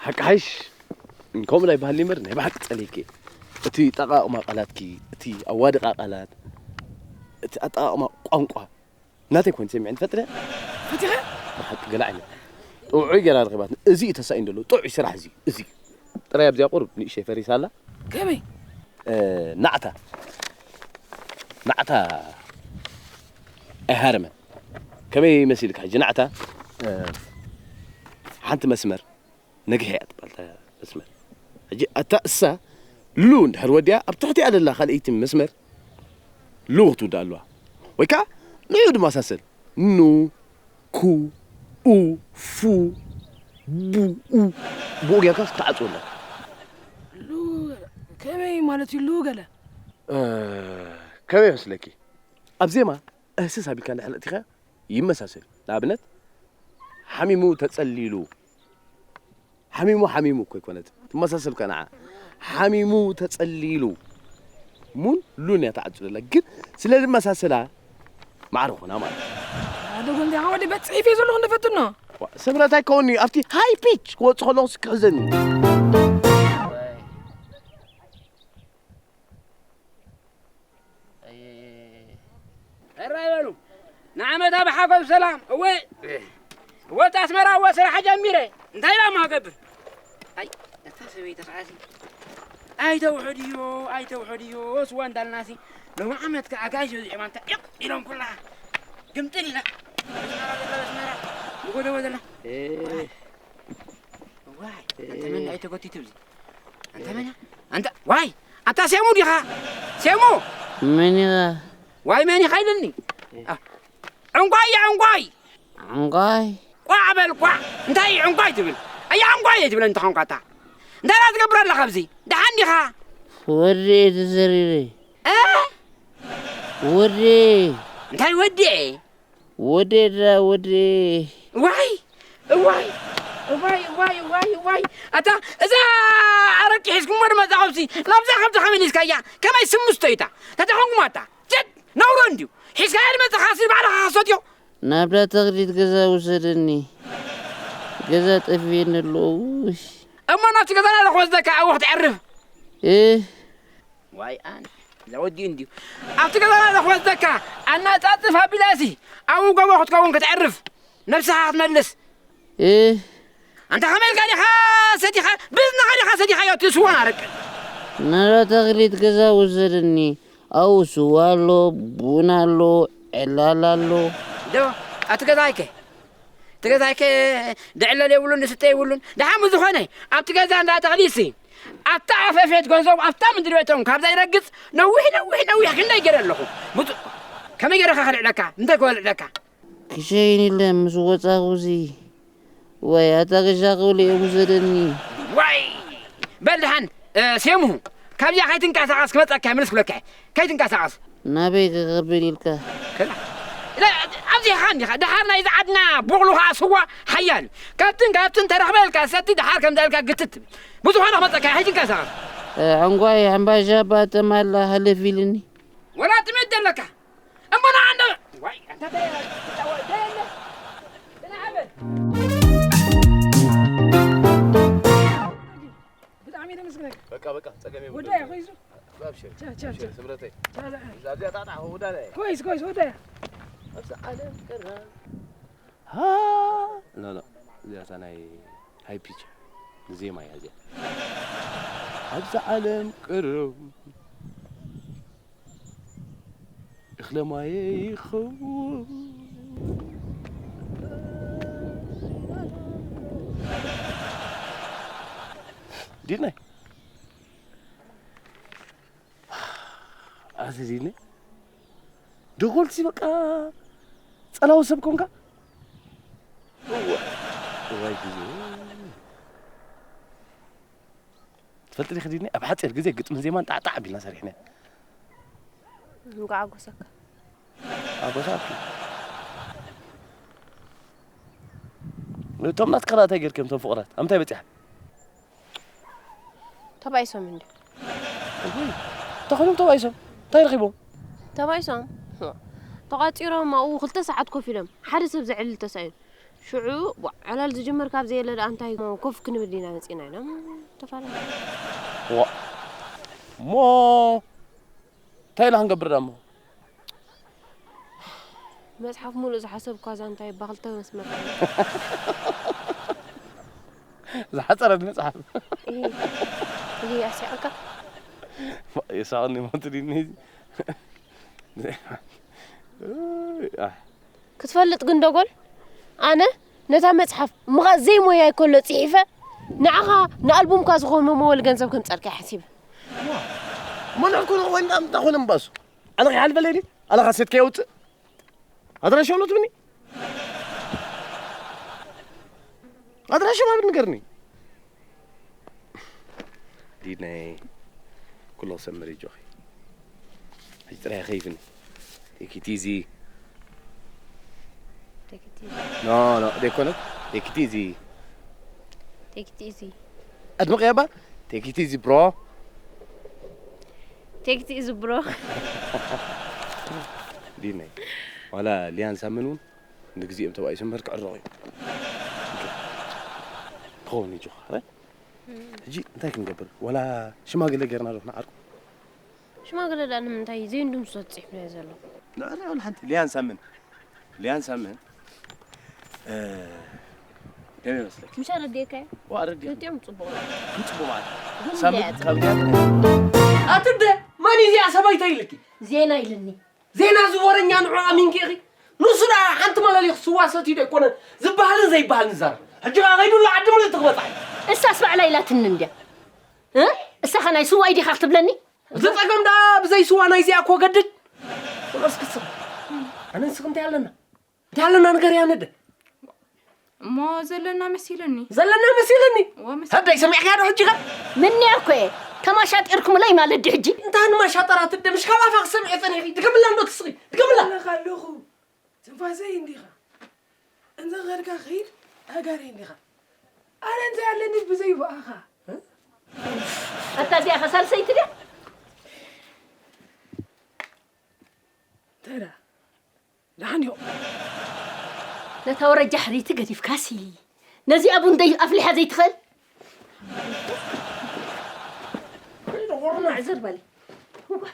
ሓቂ ሓይሽ፣ ከምኡ ናይ ባህሊ እምበር ናይ ብሓቂ ጸሊእኪ። እቲ ኣጠቓቕማ ቃላትኪ፣ እቲ ኣዋድቓ ቃላት፣ እቲ ኣጠቓቕማ ቋንቋ ናተይ ኮይኑ ሰሚዕኒ ትፈልጢ ዶ? ፈቲኸ? ብሓቂ ገለ ዓይነት ጥዑይ ጌራ ረኺባትኒ። እዚ እዩ ተሳኢኑ ዘሎ፣ ጥዑይ ስራሕ እዚ፣ እዚ። ጥራይ ኣብዚኣ ቁሩብ ንእሽተይ ፈሪሳ ኣላ። ከመይ? እ፣ ናዕታ። ናዕታ ኣይሃረመን። ከመይ መሲልካ ሕጂ ናዕታ? እ፣ ሓንቲ መስመር ነግሐ እያ ትበሃል እታ መስመር። ሕጂ ኣታ እሳ ሉ እንድሕር ወዲኣ ኣብ ትሕቲኣ ዘላ ካልኣይቲ መስመር ሉ ክትውዳእ ኣለዋ። ወይ ከዓ ንዕኡ ድመሳሰል። ኑ፣ ኩ፣ ኡ፣ ፉ፣ ቡ፣ ኡ። ብኡ ጌርካስ ክትዓጽወላ። ሉ ከመይ ማለት እዩ ሉ ገለ? እ፣ ከመይ መስለኪ? ኣብ ዜማ እህስስ ኣቢልካ እንድሕር ኣእቲኻ ይመሳሰል። ንኣብነት፣ ሓሚሙ ተጸሊሉ። ሓሚሙ፣ ሓሚሙ እኮ ኣይኮነትን። ትመሳሰል ከኣ ንዓ። ሓሚሙ ተጸሊሉ። ሙን ሉን እያ ትዓጽደላ። ግን ስለ ዝመሳሰላ ማዕረ ኾና ማለት እዩ። ኣደ ጎንዲ፣ ኣወዲ በጽሒፍ እየ ዘለኹ እንደ ፈትኖ። ዋ፣ ሰብረት ኣይከውን'ዩ። ኣብቲ ሃይ ፒች ክወጽእ ከለኹ ክሕዘኒ። ሕራይ በሉ። ንዓመታ ብሓጎስ ሰላም። እወ፣ እወ፣ ኣስመራ፣ እወ፣ ስራሕ ጀሚረ። እንታይ ደኣ እሞ ክገብር? ኣይ፣ እታ ሰበይቲ ከኣሲ፣ ኣይተውሕድዮ፣ ኣይተውሕድዮ፣ ስዋ እንዳልናሲ፣ ሎሚ ዓመት ከኣ ኣጋይሽ በዚሖም፣ ኣንታ ዒቕ ኢሎም ኩላ ግምጥል ኢላ። ኣስመራ ዘላ፣ ኣስመራ፣ ንጎደቦ ዘላ። እ። ዋይ፣ ኣንተ መን ኣይተጎቲት ኣብዚ? ኣንተ መን? ኣንተ፣ ዋይ፣ ኣንታ ሴሙ ዲኻ? ሴሙ! መን ኢኻ? ዋይ፣ መን ኢኻ ኢልኒ? እ። አ፣ ዕንቋይ እያ፣ ዕንቋይ! ዕንቋይ? ቋዕ በል፣ ቋዕ! እንታይ እዩ ዕንቋይ ትብል? ኣያ ዕንቋይ እየ ትብለኒ ተኾንካ ኣታ። እንታይ ደኣ ትገብር ኣለኻ ኣብዚ? ደሓን ዲኻ? ወዲ እየ ተሰሪረ። እ? ወዲ። እንታይ ወዲ እየ? ወዲ እየ ደኣ፣ ወዲ። ዋይ! እዋይ! እዋይ! እዋይ! እዋይ! እዋይ! እዋይ! ኣታ እዛ ኣረቂ ሒዝኩሞ ድማ እዛ ኸብሲ ናብዛ ኸብሲ ከመይ ሒዝካያ? ከመይ ስምስቶ እዩ እታ? ተተኾንኩማ ኣታ? ጀት! ነውሮ እንድዩ። ሒዝካያ ዝመጽኻ ሲ ባዕልኻ ክትሰትዮ። ናብዳ ተኽሊት ገዛ ውሰደኒ። ገዛ ጠፊኤኒ ኣሎ። ውይ። እሞ ናብቲ ገዛና ዶ ክወስደካ ኣብኡ ክተዕርፍ? እ? ዋይ ኣነ። እዛ ወዲኡ እንድዩ። ኣብቲ ገዛና ዶ ክወስደካ ኣናጻጽፍ ኣቢላሲ ኣብኡ ጎቦ ክትከውን ከተዕርፍ። ነብስኻ ክትመልስ። እ ኣንታ ከመይ ኢልካ ዲኻ ሰቲኻ ብዝንኻ ዲኻ ሰቲኻዮ እቲ ስዋን ኣረቅን? ናብራ ተኽሊት ገዛ ውሰደኒ። ኣብኡ ስዋ ኣሎ፣ ቡን ኣሎ፣ ዕላል ኣሎ። ዶ ኣቲ ገዛይከ እቲ ገዛይከ ድዕለል የብሉን ዝስተ የብሉን። ደሓን ብዝኾነ ኣብቲ ገዛ እንዳ ተኽሊሲ ኣብታ ዓፈፌት ገንዘቡ ኣብታ ምድሪ ቤቶም ካብ ዘይረግጽ ነዊሕ ነዊሕ ነዊሕ ክንደይ ገይረ ኣለኹ። ብፁ- ከመይ ገይረኻ ክልዕለካ እንታይ ክበልዕለካ? ክሸይን ኢለ ምስ ወጻኹ እዚ ዋይ ኣታ ገሻ ክብሉ እዮም ውሰደኒ። ዋይ በል ደሓን ሴሙ ካብዚኣ ከይትንቀሳቐስ ክመፀካ ምልስ ክብለካ ከይትንቀሳቐስ ናበይ ክኸብል ኢልካ? ኣብዚኻ እንዲኻ ደሓር ናይ ዝዓድና ቦቕሉ ከዓ ስዋ ሓያል ካብትን ካብትን ተረኽበ ኢልካ ሰቲ ደሓር ከምዛ ኢልካ ግትት ትብል ብዝኾነ ክመፀካ ከይትንቀሳቐስ ዕንቋይ ሕምባሻ ባተማላ ሃለፍ ኢልኒ። ወላ ጥሜት ዘለካ እሞ ንዓ እንደ ዋይ ኣንታ ተ- ተወ- ተየለ ተናዓበል ብጣዕሚ ደመስግነካ በቃ በቃ ጸገም የብሉን። ወዳያ ኮይዙ ኣብሽር ቻ ቻ ቻ ኣብሽር ስብረተይ። ቻ ላ- እዛ እዚኣ ጣጣ ወዳለ ኮይስ ኮይስ ወዳያ ኣብዛ ዓለም ቀራ ሃ ኖ ኖ እዚኣ እታ ናይ ሃይ ፒች ዜማ እያ እዚኣ ኣብዛ ዓለም ቅርብ እኽለ ማየ ይኸውን ዲናይ ኣዚ ዲነ ደጎልሲ በቃ ጸላዊ ሰብ ኮንካ እዋ እዋይ ግዜ ትፈልጢ ዲኺ ዲኒ ኣብ ሓፂር ግዜ ግጥምን ዜማን ጣዕጣዕ ኣቢልና ሰሪሕና እንኳዕ ኣጎሰካ ኣጎሳኪ እቶም ናትካ ታይ ጌርክዮም እቶም ፍቑራት ኣብ ምንታይ በፂሓ ተባኢሶም እንዲ ተኾይኖም ተባኢሶም እንታይ ረኺቦም ተባኢሶም ተቋፂሮም ኣብኡ ክልተ ሰዓት ኮፍ ኢሎም ሓደ ሰብ ዘዕልል ተሳኢኑ ሽዑ ዕላል ዝጅምር ካብ ዘየለ ደኣ እንታይ ኮፍ ክንብል ዲና መፂና ኢሎም ተፋለ ዋ እሞ እንታይ ኢልና ክንገብር ዳሞ መፅሓፍ ሙሉእ ዝሓሰብኳ ዛንታ ይባ ክልተ መስመር ዝሓፀረት መፅሓፍ ይሄ ይሄ ኣስያቕካ የሳቕኒ ሞትኒ ክትፈልጥ ግን ደጎል ኣነ ነታ መጽሓፍ ምቓ ዘይሞያይ ከሎ ጽሒፈ ንዓኻ ንኣልቡምካ ዝኾን መመወሊ ገንዘብ ከምጸልካ ሓሲበ እሞ ንሕኩ ንኾይንዳ ምታ ኾነ ምባሱ ኣነ ከይሓልፈለይ ድዩ ኣነ ካሴትካ የውፅእ ኣድራሻ ሎ ትብኒ ኣድራሻ ማብር ንገርኒ ዲነይ ኩሎ ክሰምር እዩ ጆኺ ሕጂ ጥራይ ከይፍኒ ቴኪት ኢዚ ኖ ኖ ደይኮነት ቴኪት ኢዚ ቴኪት ኢዚ ኣድምቕ ያባ ቴኪት ኢዚ ብሮ ቴኪት ኢዚ ብሮ ዲነይ ዋላ ሊያን ሳምን እውን ንግዜኦም ተባኢሶም እምበር ክዕረቑ እዮም ክኸውን እዩ ጆኻ ሕጂ እንታይ ክንገብር ዋላ ሽማግለ ጌርና ዶ ክንዓርቁ ሽማግለ ደኣ ንምንታይ ዘይንድምሶ ተፂሑናዮ ዘሎ ንዕረቕ ሓንቲ ሊያን ሳምን ሊያን ሳምን ከመይ መስለኪ ምሽ ኣረዲእካዮ ዋረዲ ክልቲኦም ፅቡቕ ክፅቡቕ ማለት ግን ሳምን ሊያን ካብ ሊያን ኣትደ መን እዚኣ ሰበይተ ኢልኪ ዜና ኢልኒ ዜና ዝወረኛ ንዑ ኣሚንኪ ኢኺ ንሱ ደኣ ሓንቲ መለሊኽ ስዋ ሰትዩ ዶ ኣይኮነን ዝበሃልን ዘይበሃልን ይዛረብ ሕጂ ከኣ ከይዱ ኣሎ ዓዲ ምሉእ ትኽበፃ እሳስ ባዕላ ኢላትኒ እንድያ እ? እሳኸ ናይ ስዋይ ዲኻ ክትብለኒ እዚ ጸገም ደኣ ብዘይ ስዋ ናይዚኣ እኮ ገድድ ስቕስክስ ኣነ ንስኽ እንታይ ኣለና እንታይ ኣለና ንገርያ ነደ እሞ ዘለና መሲሉኒ ዘለና መሲልኒ እዎ መስ- ሰደይ ሰሚዕክያ ዶ ሕጂ ኸ ምንያ እኮ እየ ተማሻጢርኩምለይ ማለት ድዩ ሕጂ እንታይ ንማሻጠራት እደ ምሽ ካብ ኣፋ ክሰምዐ ጸኒኺ ድገምላ እንዶ ትስኺ ድገምላ ኣለኻ ኣለኹ ትንፋሰይ እንዲኻ እንዘኸድካ ኸይድ ኣጋሪ እንዲኻ ኣነ እንታይ ኣለኒ ብዘይ ብኣኻ ኣታ እዚኣ ኸሳልሰይቲ ድያ እንታይ ደኣ ደሓን ኢኹም ነታ ወረጃ ሕሪቲ ገዲፍካሲ ነዚኣ ቡን ደይ ኣፍሊሓ ዘይትኽእል ማዕዘር በሊ እዋይ፣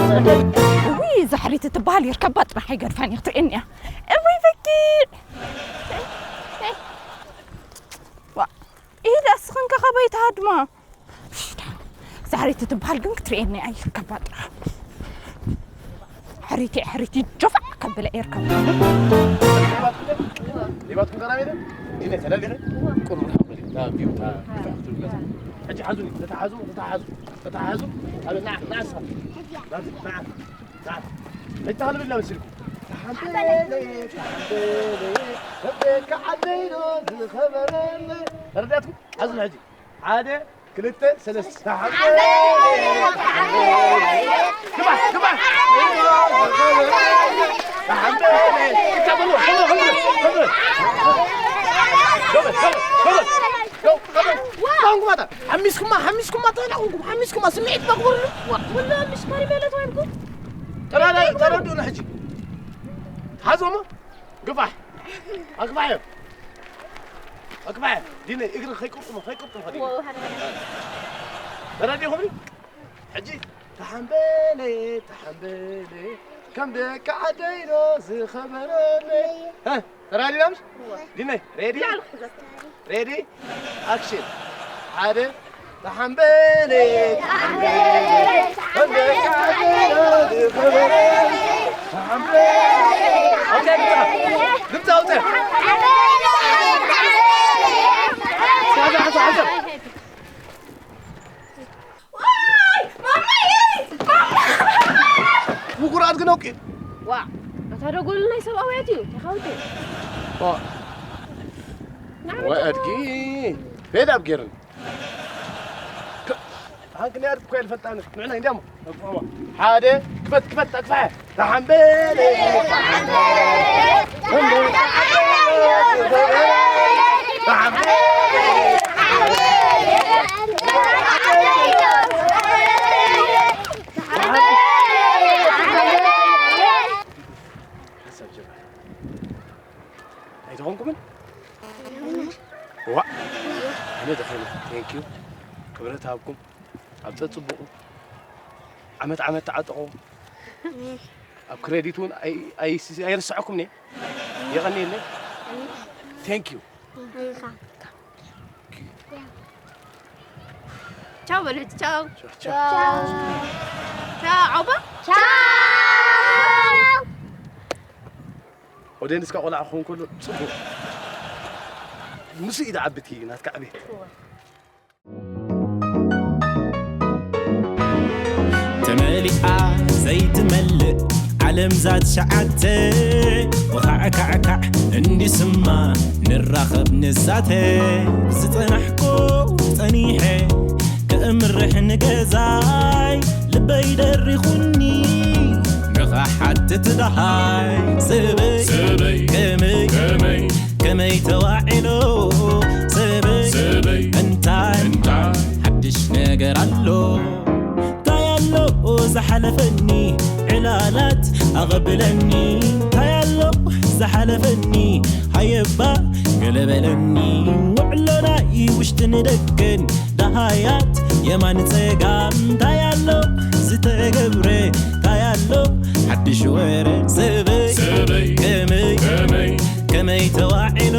ውይ፣ ዛሕሪት ትበሃል ይርከባ ጥራሕ ኣይገድፋን እየ ክትርእየኒ እያ። እውይ በጊዕ። ዋ፣ ኢዳ ስኽን ከኸበይ ትሃድማ። ዛሕሪት ትበሃል ግን ክትርእየኒ እያ ይርከባ ጥራሕ። ሕሪቲ፣ ሕሪቲ ጆፋዕ ከብለ ይርከባ። ሌባትኩም ጋራ ቤተ? ዲነ ተዳሊኺ? ቁሩብ ርሓቕ በሊ። ናብ ቪው፣ ናብ ቪው ክትብሉ። ሕጂ ሓዙኒ፣ ተተሓዙ፣ ተተሓዙ፣ ተተሓዙ። ኣብ ና፣ ና፣ ንስኻ። ናብ፣ ና፣ ና። ሕጂ ተኽልብላ መሲልኩም። ተሓንበለ፣ ተሓንበለ፣ በበካ ዓደይዶ ዝኸበረለ። ተረዳእትኩም? ሓዙኒ ሕጂ። ሓደ፣ ክልተ፣ ሰለስተ። ተሓንበለ፣ ተሓንበለ። ግባ፣ ግባ። ተሓንበለ። እታ በልዋ፣ በልዋ፣ በልዋ፣ በልዋ። ጎበዝ፣ ጎበዝ፣ ጎበዝ። ጎ-፣ ጎበዝ። ዋ! ቋንቋ ታ-፣ ሓሚስኩማ፣ ሓሚስኩማ፣ ተላቑኩም፣ ሓሚስኩማ፣ ስምዒት መግበርሉ። ዋ፣ ወላ ምሽ ካሪሜለ ተባሂልኩም። ተረዳ-፣ ተረድኡና ሕጂ። ሓዞሞ፣ ግፋሕ። ኣግፋሕ እዮም። ኣግፋሕ እዮም። ዲነ፣ እግሪ ከይቁርጥሞ፣ ከይቁርጥሞ፣ ዲነ። ዋ፣ ዋ፣ ሓደ፣ ሓደ። ተረዲኹምኒ? ሕጂ፣ ተሓምበለ፣ ተሓምበለ፣ ከም ደቂ ዓደይኖ ዝኸበረለ። ሀ፣ ተራዲና ምሽ? ዲነይ፣ ሬዲ? ሬዲ? ኣክሽን። ሓደ፣ ተሓምበለ፣ ተሓምበለ፣ ከም ደቂ ዓደይኖ ዝኸበረለ። ተሓምበለ። ኣውፅእ፣ ድምፂ፣ ድምፂ ኣውፅእ። ሓንሳብ፣ ሓንሳብ፣ ሓንሳብ። ዋይ! ማማይ! ማማ! ምቁራት ግን ኦኬ። ዋ፣ ኣታ ደጎል ናይ ሰብ ኣውያት እዩ፣ ተኻውቲ። ዋ። ንዓመት ወይ እኮ ኣድጊ፣ ቤት ኣብ ጌርን። ሃንክ ናይ ኣድጊ እኮ የልፈልጣን። ንዕና እንዲያሞ። ሓደ፣ ክፈት፣ ክፈት፣ ኣግፋሕ። ተሓምበለ፣ ተሓምበለ፣ ተሓምበለ። ሓሳብ ጀመር። ኣይተኾንኩምን? ዋ፣ ኣነ ደኺመ። ቴንክ ዩ። ክብረት ሃብኩም። ኣብ ጸጽቡቑ። ዓመት ዓመት ተዓጠቑ። ኣብ ክሬዲት እውን ኣይ-፣ ኣይ-፣ ኣይርስዐኩም እየ። የቐንየለይ። ቴንክ ዩ። ቻው በሉ ሕጂ፣ ቻው። ቻው፣ ቻው። ቻው። ቻው፣ ኦባ። ቻው። ኦዴንስ ካብ ቆልዓ ክኸውን ከሎ ጽቡቕ። ምስ ኢድ ዓብቲ ናትካ ዕቤት። ተመሊኣ ዘይትመልእ ዓለም ዛት ሸዓተ ወኻዕካዕካዕ እንዲስማ ንራኸብ ንዛተ ዝጸናሕኩ ጸኒሐ ከእምርሕ ንገዛይ ልበይ ደሪኹኒ ክሓትት ደሃይ ሰበይ ሰበይ ከመይ ከመይ ከመይ ተዋዒሎ ሰበይ ሰበይ እንታይ እንታይ ሓድሽ ነገር ኣሎ እንታይ ኣሎ ዝሓለፈኒ ዕላላት ኣቐብለኒ እንታይ ኣሎ ዝሓለፈኒ ሃየባ ገለበለኒ ውዕሎናይ ውሽጥን ደገን ደሃያት የማን ጸጋም እንታይ ኣሎ ዝተገብረ እንታይ ኣሎ ሓድሽ ወረ ሰበይ ሰበይ ከመይ ከመይ ከመይ ተዋዒሎ